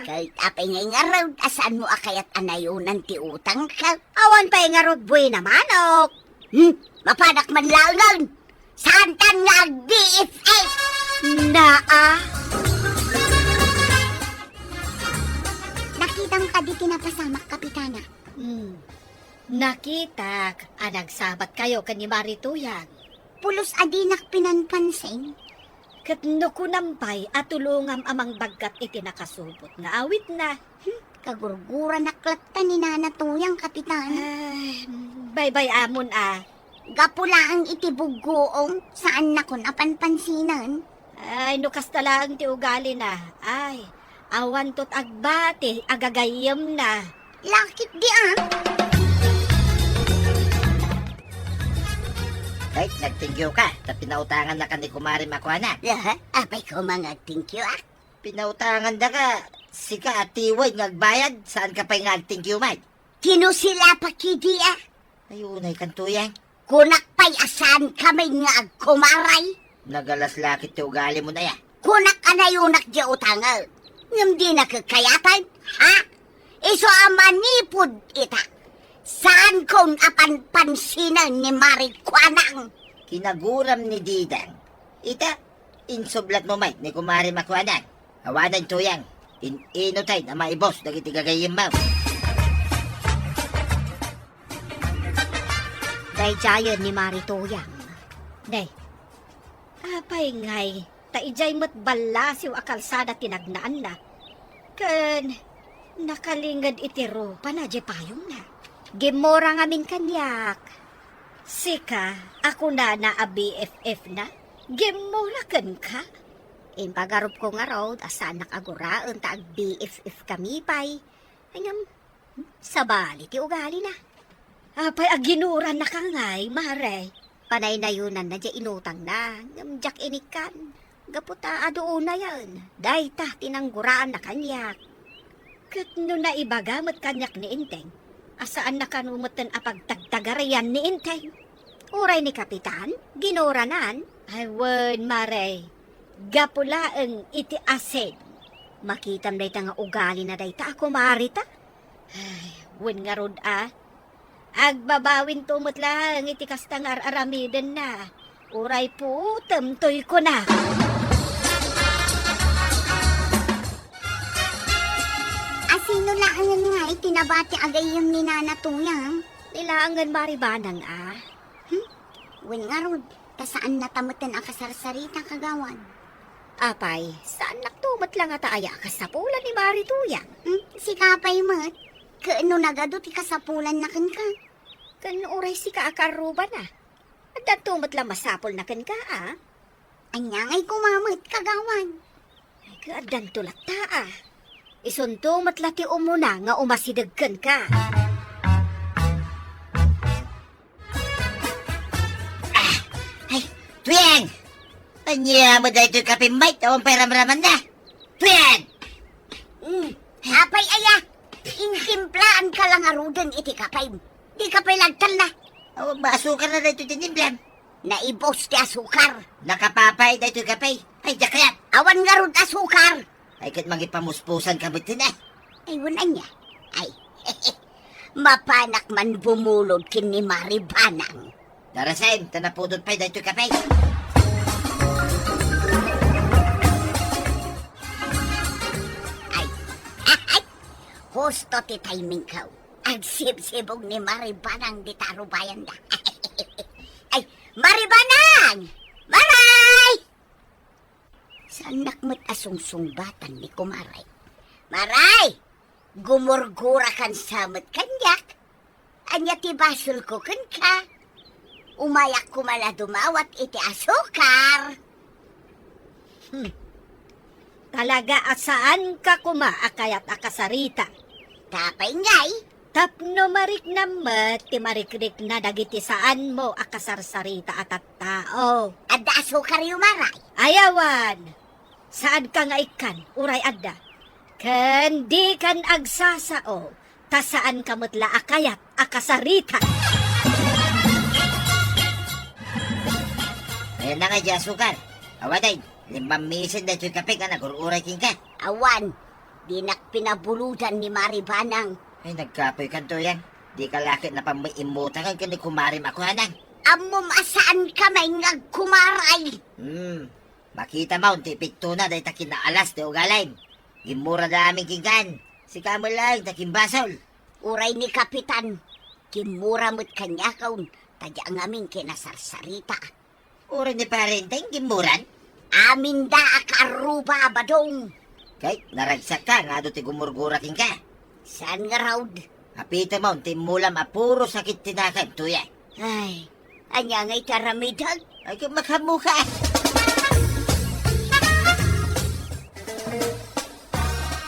Ket apay ngay ngarud a saanmo a kayat a nayonan ti utangko? Awan pay ngarud buena manok. Hmm, mapanak man laengen. Saantan nga ag-B F F. Naa. Nakitam kadi ti napasamak, Kapitana? Hmm. Nakitak a nagsabatkayo ken ni Mari Tuyang. Pulos a dinak pinanpansin. Ket no kunam pay a tulongam a mangbaggat iti nakasubot nga awitna. Hmm, kagurguranak latta ni Nana Tuyang, Kapitan. Ay, baybay-amon a. Gapu laeng iti buggoom, saannakon a panpansinen. Ay, no kasta laeng ti ugalina, ay, awanto ti agbati a gagayyemna. Lakip di a. Ay, nag-thank you ka, ta pinautangannaka ni kumarem a kuana. Aha, apay koma nga ag-thank you a? Pinautangandaka, sika a tiwed nga agbayad, saanka pay nga ag-thank you met? Kinusila pa kidi a. Ay, unay kan Tuyang. Kunak pay a saanka met nga agkumaray. Nagalas lakit ti ugalimo, Nay a. Kunak a nayonak diay utangek. Ngem dinak kayatan, ha? Isu a manipud ita. Saankon a panpansinen ni Mari kuanang. Kinaguram ni Didang. Ita, insublatmo met ni kumarem a kuanang. Awanen, Tuyang, in-inutay a maibus dagiti gagayyemmo. Daydiayen ni Mari Tuyang. Nay, apay ngay, ta idiay met ballasiw a kalsada ti nagnaanna. Ken nakalinged iti rupana diay payongna. Gimmura ngamin kaniak. Sika a kunana a B F F na? Gimmura kenka? Impagarupko ngarud a saannak a guraen ta ag-B F F kami pay. Ngem, sabali ti ugalina. Apay a ginurannaka ngay, Mare? Panaynayonanna diay inutangna, ngem diak inikkan. Gapu ta adu unayen, dayta ti nangguraanna kaniak. Ket no naibaga met kaniak ni Enteng, a saanna kano metten a pagtagtagarian ni Enteng. Uray ni Kapitan, ginuranan. Ay wen, Mare, gapu laeng iti asin. Makitam dayta nga ugalina dayta a kumareta. Ay, wen ngarud a. Agbabawinto met laeng iti kasta nga ar-aramidenna. Uray puotem toy kuna. Asino laengen nga iti nabati a gayyem ni Nana Tuyang? Ni laengen Mari Banang a. Hmm? Wen ngarud, ta saannata metten a kasarsarita, Kagawad. Apay, saannakto met la ngata aya a kasapulan ni Mari Tuyang? Hmm? Sika pay met. Ket no nagadu ti kasapulanna kenka? Ken uray sika a karrubana, addanto met la masapulna kenka a? Ania ngay koma met, Kagawad? Ay, ket addanto latta a. Isunto met la ti umuna nga umasideg kenka. Ah! Ay, Tuyang! Ania met daytoy kape met? Awan pay ramramanna. Tuyang! Mm. Apay aya, intimplaanka la ngaruden iti kapem. Dika pay lagtalna. Awan ba asukarna daytoy tinimplam? Naibus ti asukar. Nakapapay daytoy kape. Ay, diak kayat. Awan ngarud asukar. Ay, ket mangipamuspusanka met, eh. Ay, wen ania? Ay, mapanak man bumulod ken ni Mari Banang. Darasem, ta napudot pay daytoy kape. Ay, ay, husto ti timing ko. Agsibsibog ni Mari Banang dita rubayanda. Ay, Mari Banang! Maray! Saannak met a sungsungbatan ni Kumaray. Maray! Gumurgurakan sa met kaniak. Ania ti basolko kenka? Umayak koma la dumawat iti asukar. Hmm. Talaga a saanka koma a kayat a kasarita. Apay ngay? Tapno mariknam met ti marikrikna dagiti saanmo a kasarsarita a tattao. Adda asukaryo, Maray? Ay, awan. Saanka nga ikkan, uray adda. Ken dikan agsasao, ta saanka met la a kayat a kasarita. Ayan na nga, di asukar. Awaday, limmam misen daytoy kape nga nagur-uray kenka. Awan, dinak pinabulodan ni Mari Banang. Ay, nagkapoykan, Tuyang. Dika la ket napan met immutangan ken ni kumarim a kuanang. Ammom a saanka met nga agkumaray. Hmm, makita maon ti epektona dayta kinaalas ti ugalim. Gimmurada amin kenkan. Sika met laeng ta kimbasol. Uray ni Kapitan, gimmura met kaniakon, ta diak ngamin kinasarsarita. Uray ni Parenteng gimmuran? Aminda a kaarruba a badong. Kay, naragsakka nga adu ti gumurgura kenka. Saan ngarud? Apita maon ti immulam a puro sakit ti nakan, Tuyang. Ay, ania ngay ti aramidek? Ay, kung makamuka.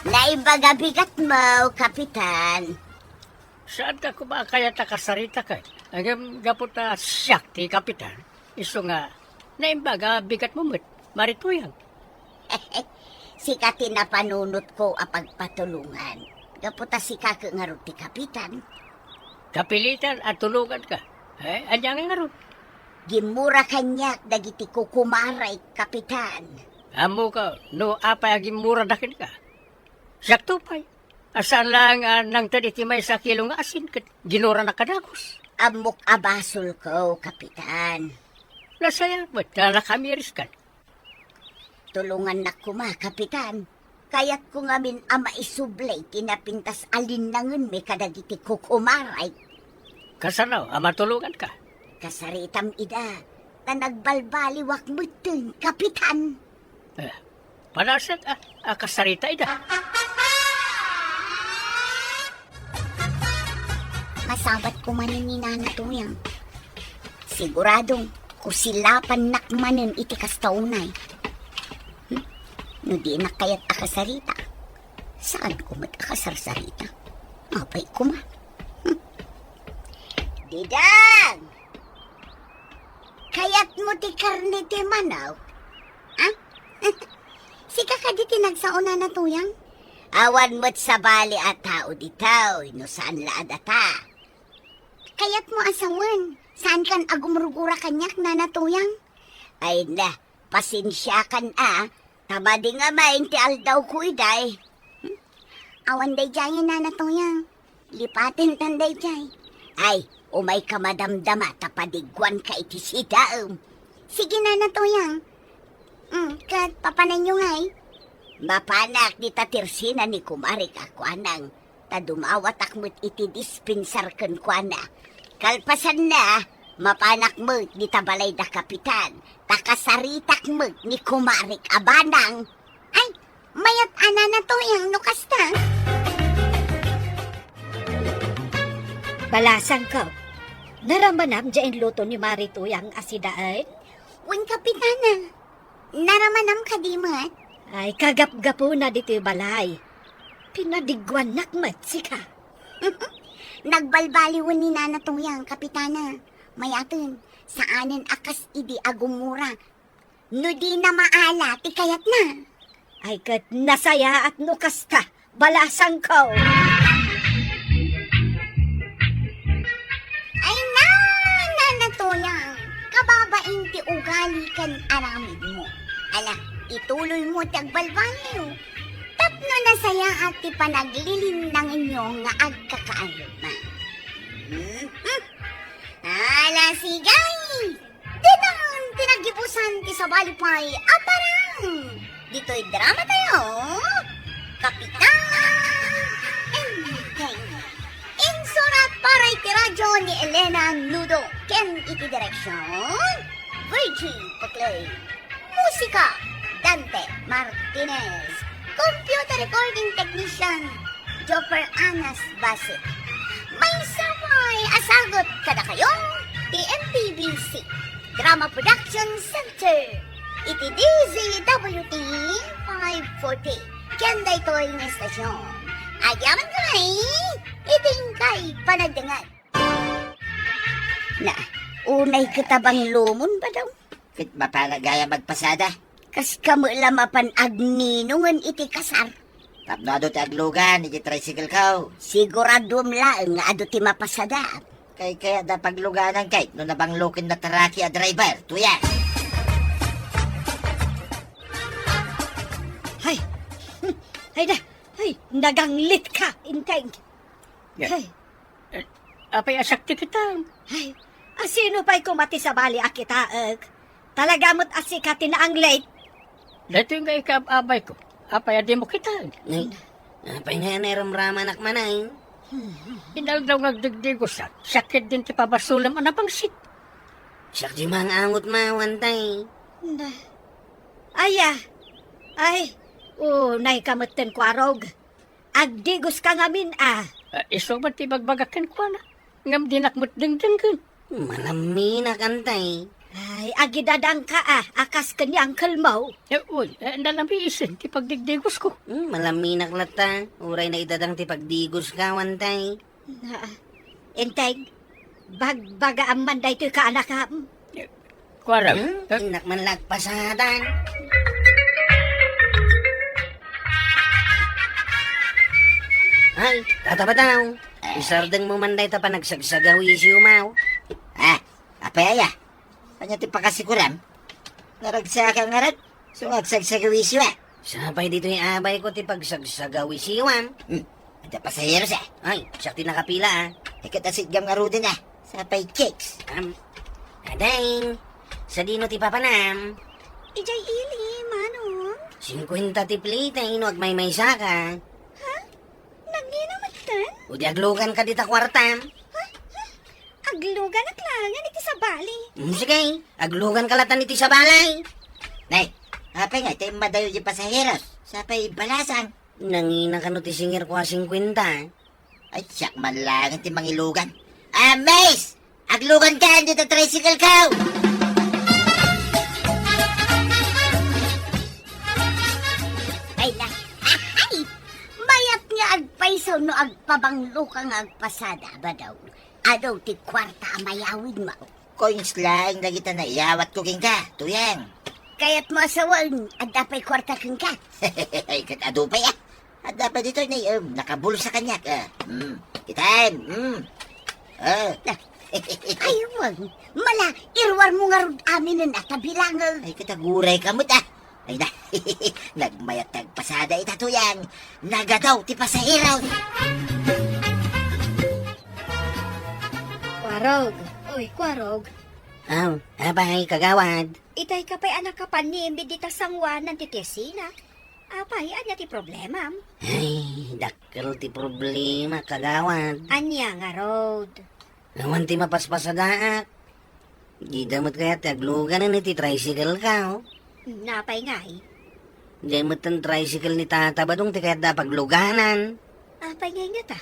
Naimbag a bigatmo, Kapitan. Saanka koma a kayat a kasarita kay? Ngem gapu ta siak ti kapitan, isu nga naimbag a bigatmo met, Mari Tuyang. Sika ti napanunotko a pagpatulongan. Gapu ta sika ket ngarud ti kapitan. Kapilitan a tulonganka. Eh, ania ngay ngarud? Gimmura kaniak dagiti kukumarek, Kapitan. Ammok no apay a gimmurada kenka. Siakto pay. A saan laeng a nangted iti maysa a kilo nga asin ket ginuranak a dagus. Ammok a basolko, Kapitan. Nasayaat met ta nakamiriskan. Tulongannak koma, Kapitan. Kayatko ngamin a maisubli ti napintas a linnangenmi kadagiti kukumarek. Kasano a matulonganka? Kasaritam ida, ta nagbalbaliwak metten, Kapitan. Eh, panasek a, a kasarita ida. Masabatko manen ni Nana Tuyang. Siguradong kusilapannak manen iti kasta unay. Hmm? No dinak kayat a kasarita, saanko met a kasarsarita? Apay koma. Hmm? Didang! Kayatmo ti karne ti manok? Ah? Sika kadi ti nagsao, Nana Tuyang? Awan met sabali a tao ditoy, no saan la a data. Kayatmo a sawen, saankan a gumurgura kaniak, Nana Tuyang? Ay na, pasensiakan a, ta madi ngamin ti aldawko idiay. Hmm? Awan daydiay, Nana Tuyang. Lipatentan daydiay. Ay, umayka madamdama ta padiguanka iti sidaem. Sige, Nana Tuyang. Mm, ket papananyo ngay? Mapanak dita tersina ni kumarek a kuanang, ta dumawatak met iti dispensar kenkuana. Kalpasanna, mapanak met dita balay da Kapitan, ta kasaritak met ni kumarek a banang. Ay, mayat a, Nana Tuyang, no kasta. Balasangko, naramanam diay inluto ni Mari Tuyang a sidaen? Wen, Kapitana. Naramanam kadi met? Ay, kagapgapuna ditoy balay. Pinadiguannak met sika. Nagbalbaliwen ni Nana Tuyang, Kapitana. Mayaten, saanen a kas idi a gumura. No dina maala ti kayatna. Ay, ket nasayaat no kasta, balasangko. Ay na, Nana Tuyang, kababain ti ugali ken aramidmo. Ala, ituloymo ti agbalbaliw. Tapno No nasayaat ti panaglilinnangenyo nga agkakaarruman. Hmm? Ala, sigay! Ditan ti naggibusan ti sabali pay a parang ditoy drama tayo, Kapitan Enteng. Insurat para iti radyo ni Elena Nudo ken iti direksyon, Virgie Paclay. Musika, Dante Martinez. Computer recording technician, Jopper Anas Basit. Maysa pay a sagut kadakayo ti M P B C Drama Production Center iti D Z W T five forty. Ken daytoy nga estasyon, agyaman kami iti inkay panagdengngeg. Na, unay ket a banglomon, Badong. Ket mapala gayam agpasada. Kas kamo la mapan agninongen iti kasar. Tapno adu ti aglugan iti tricycle ko. Siguraduem laeng nga adu ti mapasada. Kay kayatda pagluganan kay no nabanglo ken nataraki a driver, tuya. Hay! Hay da! Hay! Naganglit ka, Inteng! Ya. Hay! Eh, apay a siak ti kitaem? Ay, a sino pay koma ti sabali a kitaek? Talaga met a sika ti naanglit. Daytoy nga ikaab-abayko. Apay a dimo kitaen? Ay, apay nga naramramanak man ay? Inaldaw nga agdigdigosak, siak ketdin ti pabasolem a napangsit. Siak ti mangangot mawan tay. Na. Aya. Ay, unay ka metten, Kuarog. Agdigoska ngamin a. Ah, isu met ti ibagbagak kenkuana. Ngem dinak met dengdenggen. Malaminak, Inteng. Ay, agidadangka a, a kas ken ni Uncle Mo. Eh, uy, eh, nalamiisen ti pagdigdigosko. Hmm, malaminak latta. Uray naidadang ti pagdigoska, Inteng. Na, Inteng, bagbagaam man daytoy kaanakam. Kuarog. Hmm? Eh? Innak man la agpasadan. Ay, Tata Badong. Eh. Isardengmo man dayta panagsagsagawisiom. Ah, apay aya? Ania ti pakasikuram? Naragsaak ngarud. Isu nga agsagsagawisiom, a. Sapay ditoy abayko ti pagsagsagawisiom. Hmm. Adda pasaheros, a. Ay, siak ti nakapila, a. Iket a sitgam ngaruden, a. Sapay chicks. Am, ading. Sadino ti papanam? Idiay ili, manong. Singkuenta ti plite, no agmaymaysaka. Ha? Nangina metten? O di agluganka dita kuartam. Ha? Ha? Agluganak laengen iti sabali. Mm, sige, agluganka latta iti sabali. Nay, apay nga, iti immadayo di pasaheros. Sapay balasang. Nangina kano ti singirko a singkuenta? Ay, siak man laeng ti mangilugan. Ah, Miss! Agluganka dita tricycle ko! Ay, na. Ay! Mayat nga agpayso no agpabangloka nga agpasada, Badong. Adu ti kuarta a mayawidmo. Coins laeng dagita naiyawatko kenka, Tuyang. Kayatmo a sawen, adda pay kuarta kenka? Ay, ket adu pay, a. Adda pay ditoy, nay, em, nakabulsa kaniak, a. Mm, kitaem, mm. Ah. Ay, wen, mala, iruarmo ngarud aminen a ta bilangek. Ay, ket agurayka met, a. Ay na, nagmayat ti agpasada ita, Tuyang. Nagadu ti pasaheros. Kuarog. Uy, Kuarog. Aw, apay, kagawad? Itay ka pay a nakapan ni Embi dita sanguanan ti Tesina. Apay, ania ti problemam? Ay, dakkel ti problema, kagawad. Ania ngarud? Awan ti mapaspasadaak. Dida met kayat ti agluganen iti tricycle ko. Napay ngay? Diay metten tricycle ni Tata Badong ti kayatda a pagluganan. Apay ngay ngata?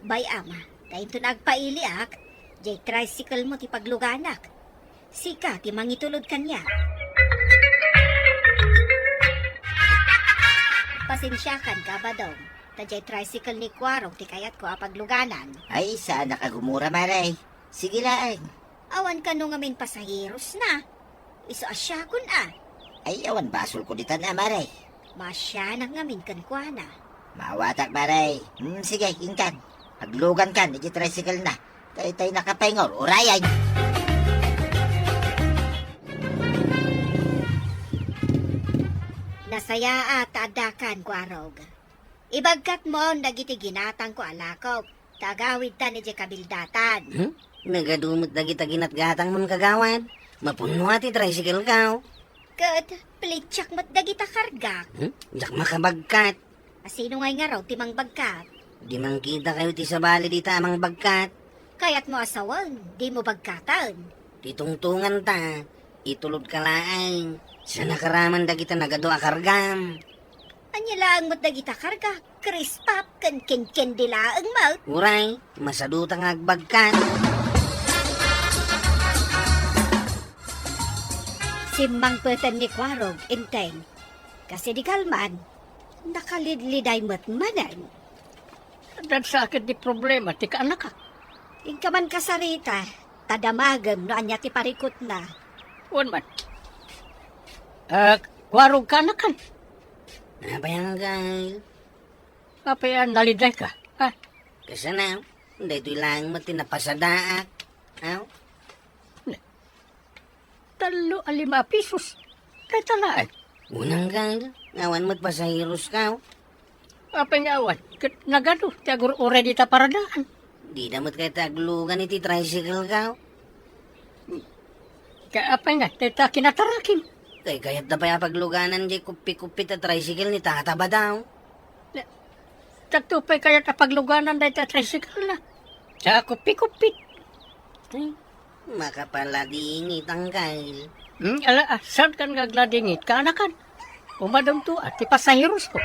Bay, ama, ta inton agpailiak, diay tricycle mo ti pagluganak. Sika ti mangitulod kaniak. Pasensiakan ka, Badong, ta diay tricycle ni Kuarog ti kayatko a pagluganan. Ay, saanak a gumura, Mare. Sige laeng. Awan kano ngamin pasaheros na. Isu a siakon a. Ay, awan basolko ditan a, Mare. Maasianak ngamin kenkuana. Maawatak, Mare. Hmm, sige, inkan. Aglugankan iti tricycle na. Tay, tay nakapaingur, urayan. Nasayaat ta addakan, Kuarog. Ibagkatmon dagiti ginatangko a lakop, ta agawidtan idiay kabildatan. Hmm? Nagadu met dagita ginatgatangmon, kagawad. Mapunnoa ti tricycle-ko. Ket pilitsiak met dagita kargak. Hmm? Diak makabagkat. A, sino ngay ngarud ti mangbagkat? Di mangkitakayo ti sabali dita a mangbagkat. Kayatmo a sawen, dimo bagkaten. Ti tungtunganta, itulodka laeng. Saan a karaman dagita nagadu a kargam. Ania laeng met dagita karga, Krispap ken kenkendi laeng met. Uray, masaduta nga agbagkat. Simmangpeten ni Kuarog, Enteng. Kas idi kalman, nakalidliday met manen. Adda sakit di problema ti kaanakak. Inka man kasarita, ta damagem no ania ti parikutna. Wen man. Ah, Kuarog, kaanakan. Apay, anggal? Apay a nalidayka? Ha? Kasano? Daytoy laeng met ti napasadaak. Aw? Tallo a lima a pisos. Dayta laeng. Unang gal, awan met pasaherosko. Apay nga awan? Ket nagadu ti agur-uray dita paradaan. Dida met kayat aglugan iti tricycle-ko. Ka-, apay nga, dayta kinatarakim. Kay kayatda pay a pagluganan diay kuppi-kuppi ta tricycle ni Tata Badaw. Tatto pay kayat a pagluganan dayta tricycle-na. Sa kuppi-kuppi. Ay, makapaladingit, anggal. Hmm, ala, ah, saan kan nga agladingit? Kaanakan. Umadumto, ah, ti pasaherosko.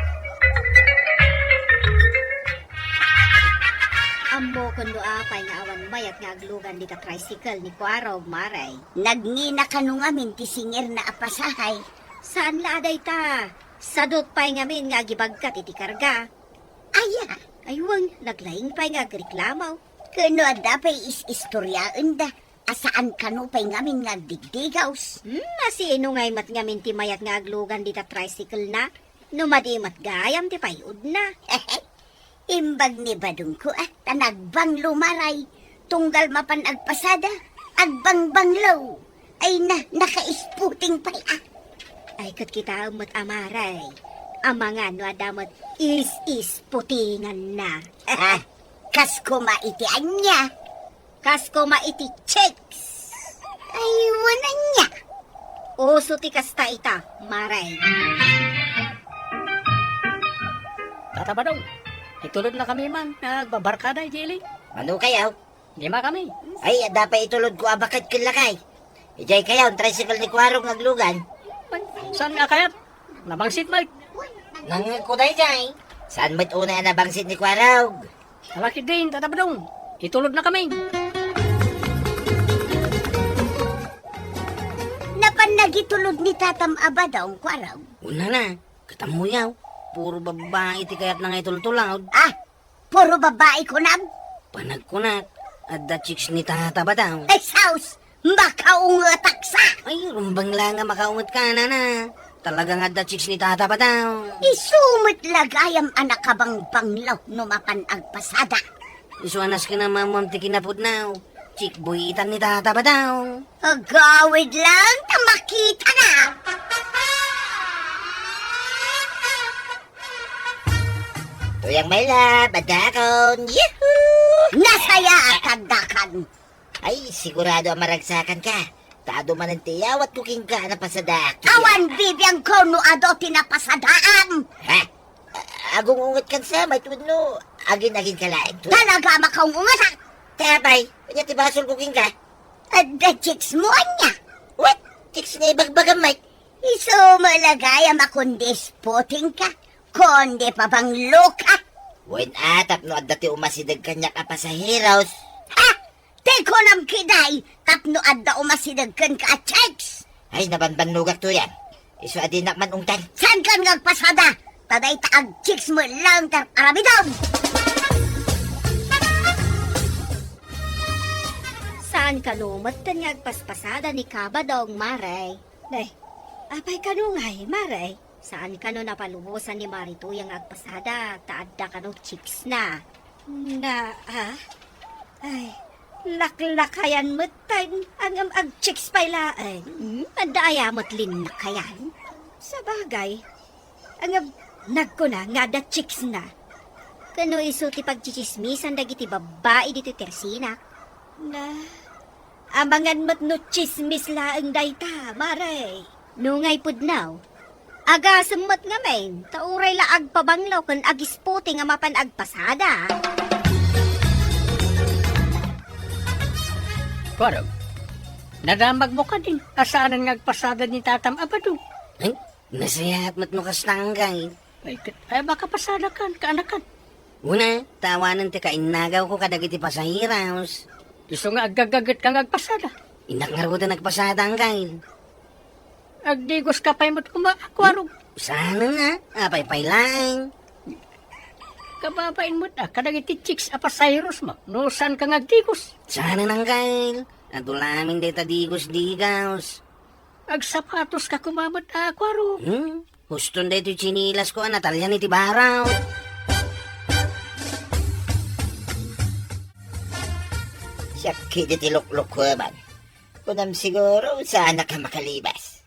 Ammokon no apay nga awan mayat nga aglugan dita tricycle ni Kuarog, Mare. Nagngina kano ngamin ti singirna a pasahay. Saan la a dayta? Sadut pay ngamin nga agibagkat iti karga. Aya? Ay, wen, naglaing pay nga agreklamo. Ken no adda pay is-istoriaenda a saan kano pay ngamin nga agdigdigaws. Hmm, a sino ngay met ngamin ti mayat nga aglugan dita tricycle-na? No madi met gayam ti payudna. Imbag ni badongko, ah, ta nagbanglo, Mare. Tunggal mapan agpasada, agbangbanglo. Ay na, nakaisputing pay, ah. Ay, ket kitaem met a, Mare. Amangan no adda met is-isputinganna. Ah, kas koma iti ania? Kas koma iti chicks. Ay, wen ania? Uso ti kasta ita, Mare. Tata Badong, itulodnakami man nga agbabarkada idiay ili. Mano kayaw? Lima kami. Ay, adda pay itulodko a baket ken lakay. Idiay kayaw, tricycle ni Kuarog nga aglugan. Saan nga kayat? Nabangsit met. Nangngegko daydiay. Saan met unay a nabangsit ni Kuarog? Ala ketdin, Tata Badong. Itulodnakami. Napan nagitulod ni Tatam a Badong, Kuarog? Unana, ket ammoyo, puro babbai ti kayatna nga itultulod. Ah, puro babbai kunam? Panagkunak, adda chicks ni Tata Badong. Ay, sus! Makaungetak sa! Ay, rumbeng la nga makaunget ka, nana. Talaga nga adda chicks ni Tata Badong. Isu met la gayam a nakabangbanglo no mapan agpasada. Isu a nasken a mamuam ti kinapudnaw. Chick boy itan ni Tata Badong. Agawid lang ta makitana. Tuyang, my love, addakon. Yahoo! Nasayaat addakan. Ay, sigurado a maragsakanka. Ta adu manen ti iyawatko kenka a napasadaak. Awan bibiangko no adu ti napasadaam. Ha? A-, agungungetkan sa, mayto wenno agin-aginka laeng to? Talaga a makaungungetak. Ti apay, ania ti basolko kenka? Adda chicksmo ania? What? Chicks nga ibagbagam, Mike? Isu met la gayam a kundi isputingka, kundi pabangloka. Wen a, tapno adda ti umasideg kaniak a pasaheros. Ha? Ti kunam ketdi, tapno adda umasideg kenka a chicks. Ay, nabanbannogak, tuyang. Isu a dinak man ungtan. Saankan nga agpasada? Ta dayta a chicks met laeng ti ar-aramidem. Saan kano metten nga agpaspasada ni Kabadong, Mare? Ay, apay kano ngay, Mare? Saan kano napalubosan ni Mare Tuyang nga agpasada, ta adda kano chicksna? Na, ah? Ay, laklakayan metten, ngem agchicks pay laeng. Hmm, adda aya met linnakayan? Sabagay, Ngem nagkuna nga adda chicks na. Ken no isu ti pagtsitsismisan dagiti babbai ditoy tersinak. Na, amangan met no tsismis laeng dayta, mare. No ngay pudno, agasem met ngamin, ta uray la agpabanglo ken agispute nga mapan agpasada. Kuarog, nadamagmo kadin a saanen nga agpasada ni tatam a badong. Ay, nasayaat met no kasta, anggaw. Ay, ket, ay, baka pasadakan, kaanakan. Una, ta awanen ti kainnagawko kadagiti pasaheros. Isu nga aggaggagetka nga agpasada. Innak ngaruden agpasada, anggaw. Agdigoska pay met koma, Kuarog. Saanen a, apay pay laeng. Kababain met a, kadagiti chicks a pasaherosmo, no saanka nga agdigos. Saanen, anggaw. Adu la amin dayta digos-digos. Agsapatoska koma met a, Kuarog. Hmm? Huston daytoy tsinilasko a natalian iti baraw. Siak ketdi ti luklukkueman. Kunam siguro, saanak a makalibas.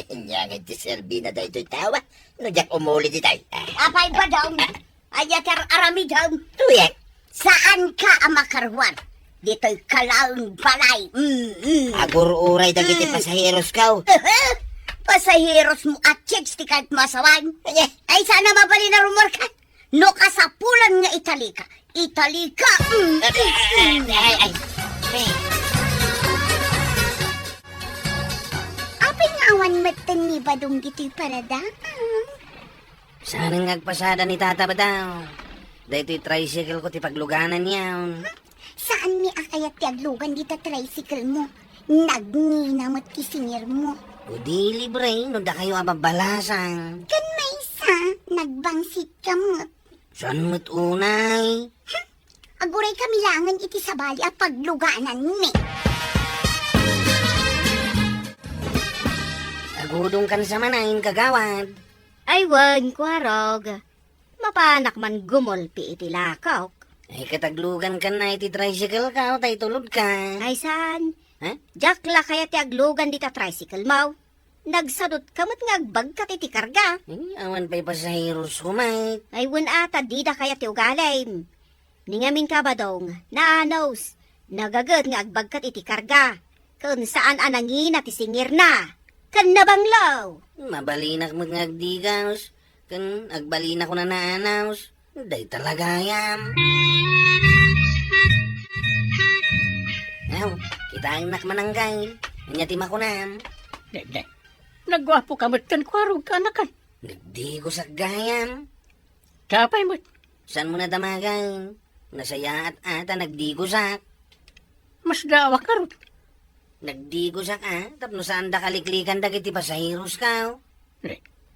Ania ngay ti serbina daytoy tao, a? No diak umuli ditoy. Ah. Apay, Badong? Ania ti ar-aramidem? Tuyak. Saanka a makaruar ditoy kalaeng balay. Mm, mm. Agur-uray dagiti Mm. pasaherosko. Pasaherosmo a chicks ti kayatmo a sawen. Ania? Ay, saan a mabalin a rummuarka? No kasapulan nga italika, italika. Mm, Ay, mm, ay, mm. ay, ay. Apay nga awan metten ni Badong ditoy parada? Mm. Saan nga agpasada ni Tata Badong? Daytoy tricycle ko ti paglugananyo. Saanmi a kayat ti aglugan dita tricycle mo? Nagngina met ti singirmo. O di libre, no dakayo a babbalasang. Ken maysa, nagbangsitka met. Saan met unay? Hmm? Aguray kami laengen iti sabali a paglugananmi. Agudongkan sa manen, kagawad. Ay wen, Kuarog. Mapanak man gumulpi iti lakok. Ay, ket aglugankan iti tricycle ko, ta itulodka. Ay, saan? Ha? Diak la kayat ti aglugan dita tricycle mo. Nagsadutka met nga agbagkat iti karga. Ay, awan pay pasaheros ko met. Ay, wen a, ta dida kayat ti ugalim. Ni ngamin ka, Badong, naanos, nagaget nga agbagkat iti karga. Ken saan a nangina ti singirna. Ken nabanglo. Mabalinak met nga agdigaos. Ken agbalina ko nanaanaos, dayta la gayam. Aw, kitaennak man, anggaw. Ania ti makunam? Dede, nagguapo ka met ken Kuarog, kaanakan. Nagdigosak gayam. Apay met? Saanmo nadamagan? Nasayaat a ta nagdigosak. Masdaawak ngarud. Nagdigosak a, tapno saanda kaliklikan dagiti pasaheros ko.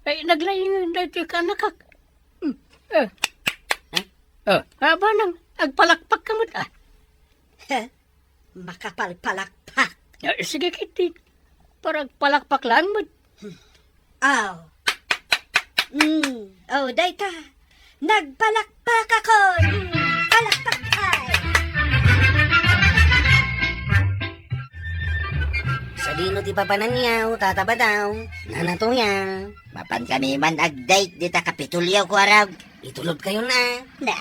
Ay, naglaing daytoy kaanakak. Hmm. Eh. Ha? Oh, abanang, agpalakpak ka met, ah. Heh, makapalpalakpak. Ah, sige, ketdi. Para agpalakpak laeng met. Hmm. Aw. Mm. Oh, dayta. Nagpalakpakakon. Mm. Palakpak tayo. Sadino ti papananyo, Tata Badong? Nanatoyan. Mapan kami man ag-date dita Kapitolyo, Kuarog. Itulod kayo na. Na.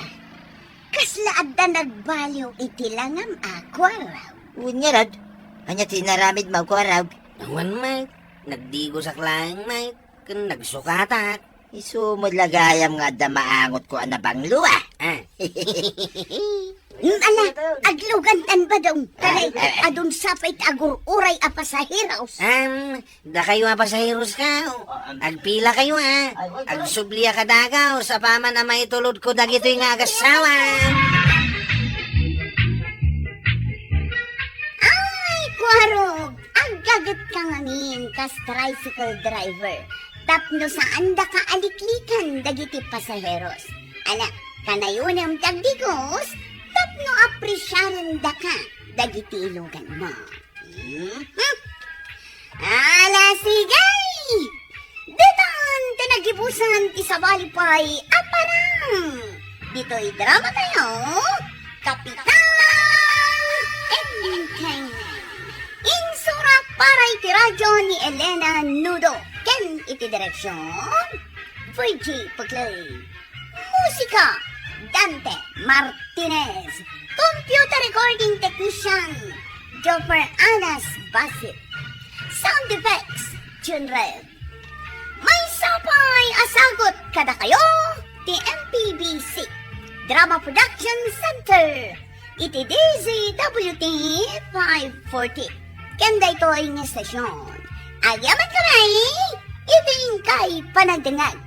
Kasla adda nagbaliw iti langam a, Kuarog? Unya rad. Ania ti inaramidmo, Kuarog? Awan met. Nagdigosak laeng met. Ken nagsukatak. Isu met la gayam nga adda maangotko a nabanglo, ah. Ah. Mm, ala, aglugan tan Badong. Taray, ah, ah, adun sa pay ti agur-uray a pasaheros. Am, dakayo a pasaheros ka. Agpila kayo, ah. Agsubli a kadagaw, sa paman a maitulod ko dagitoy nga agassawa. Ay, Kuarog, aggaget ka ngamin kas tricycle driver. Tapno saandaka a liklikan dagiti pasaheros. Ala, kanayonem ti agdigos, tapno apresiarendaka dagiti iluganmo. Mhm. Ala, sige! Ditan ti nagibusan ti sabali pay a parang. Ditoy drama tayo, Kapitan Encanto. Insurat para iti radyo ni Elena Nudo ken iti direksion Perji Puglay. Musika, Dante Martinez. Computer recording technician, Joffer Anas Basit. Sound effects, Jun Red. Maysa pay a sagut kadakayo ti M P B C Drama Production Center iti D Z W T five forty. Ken daytoy nga estasyon, agyamankami iti inkay panagdengngeg.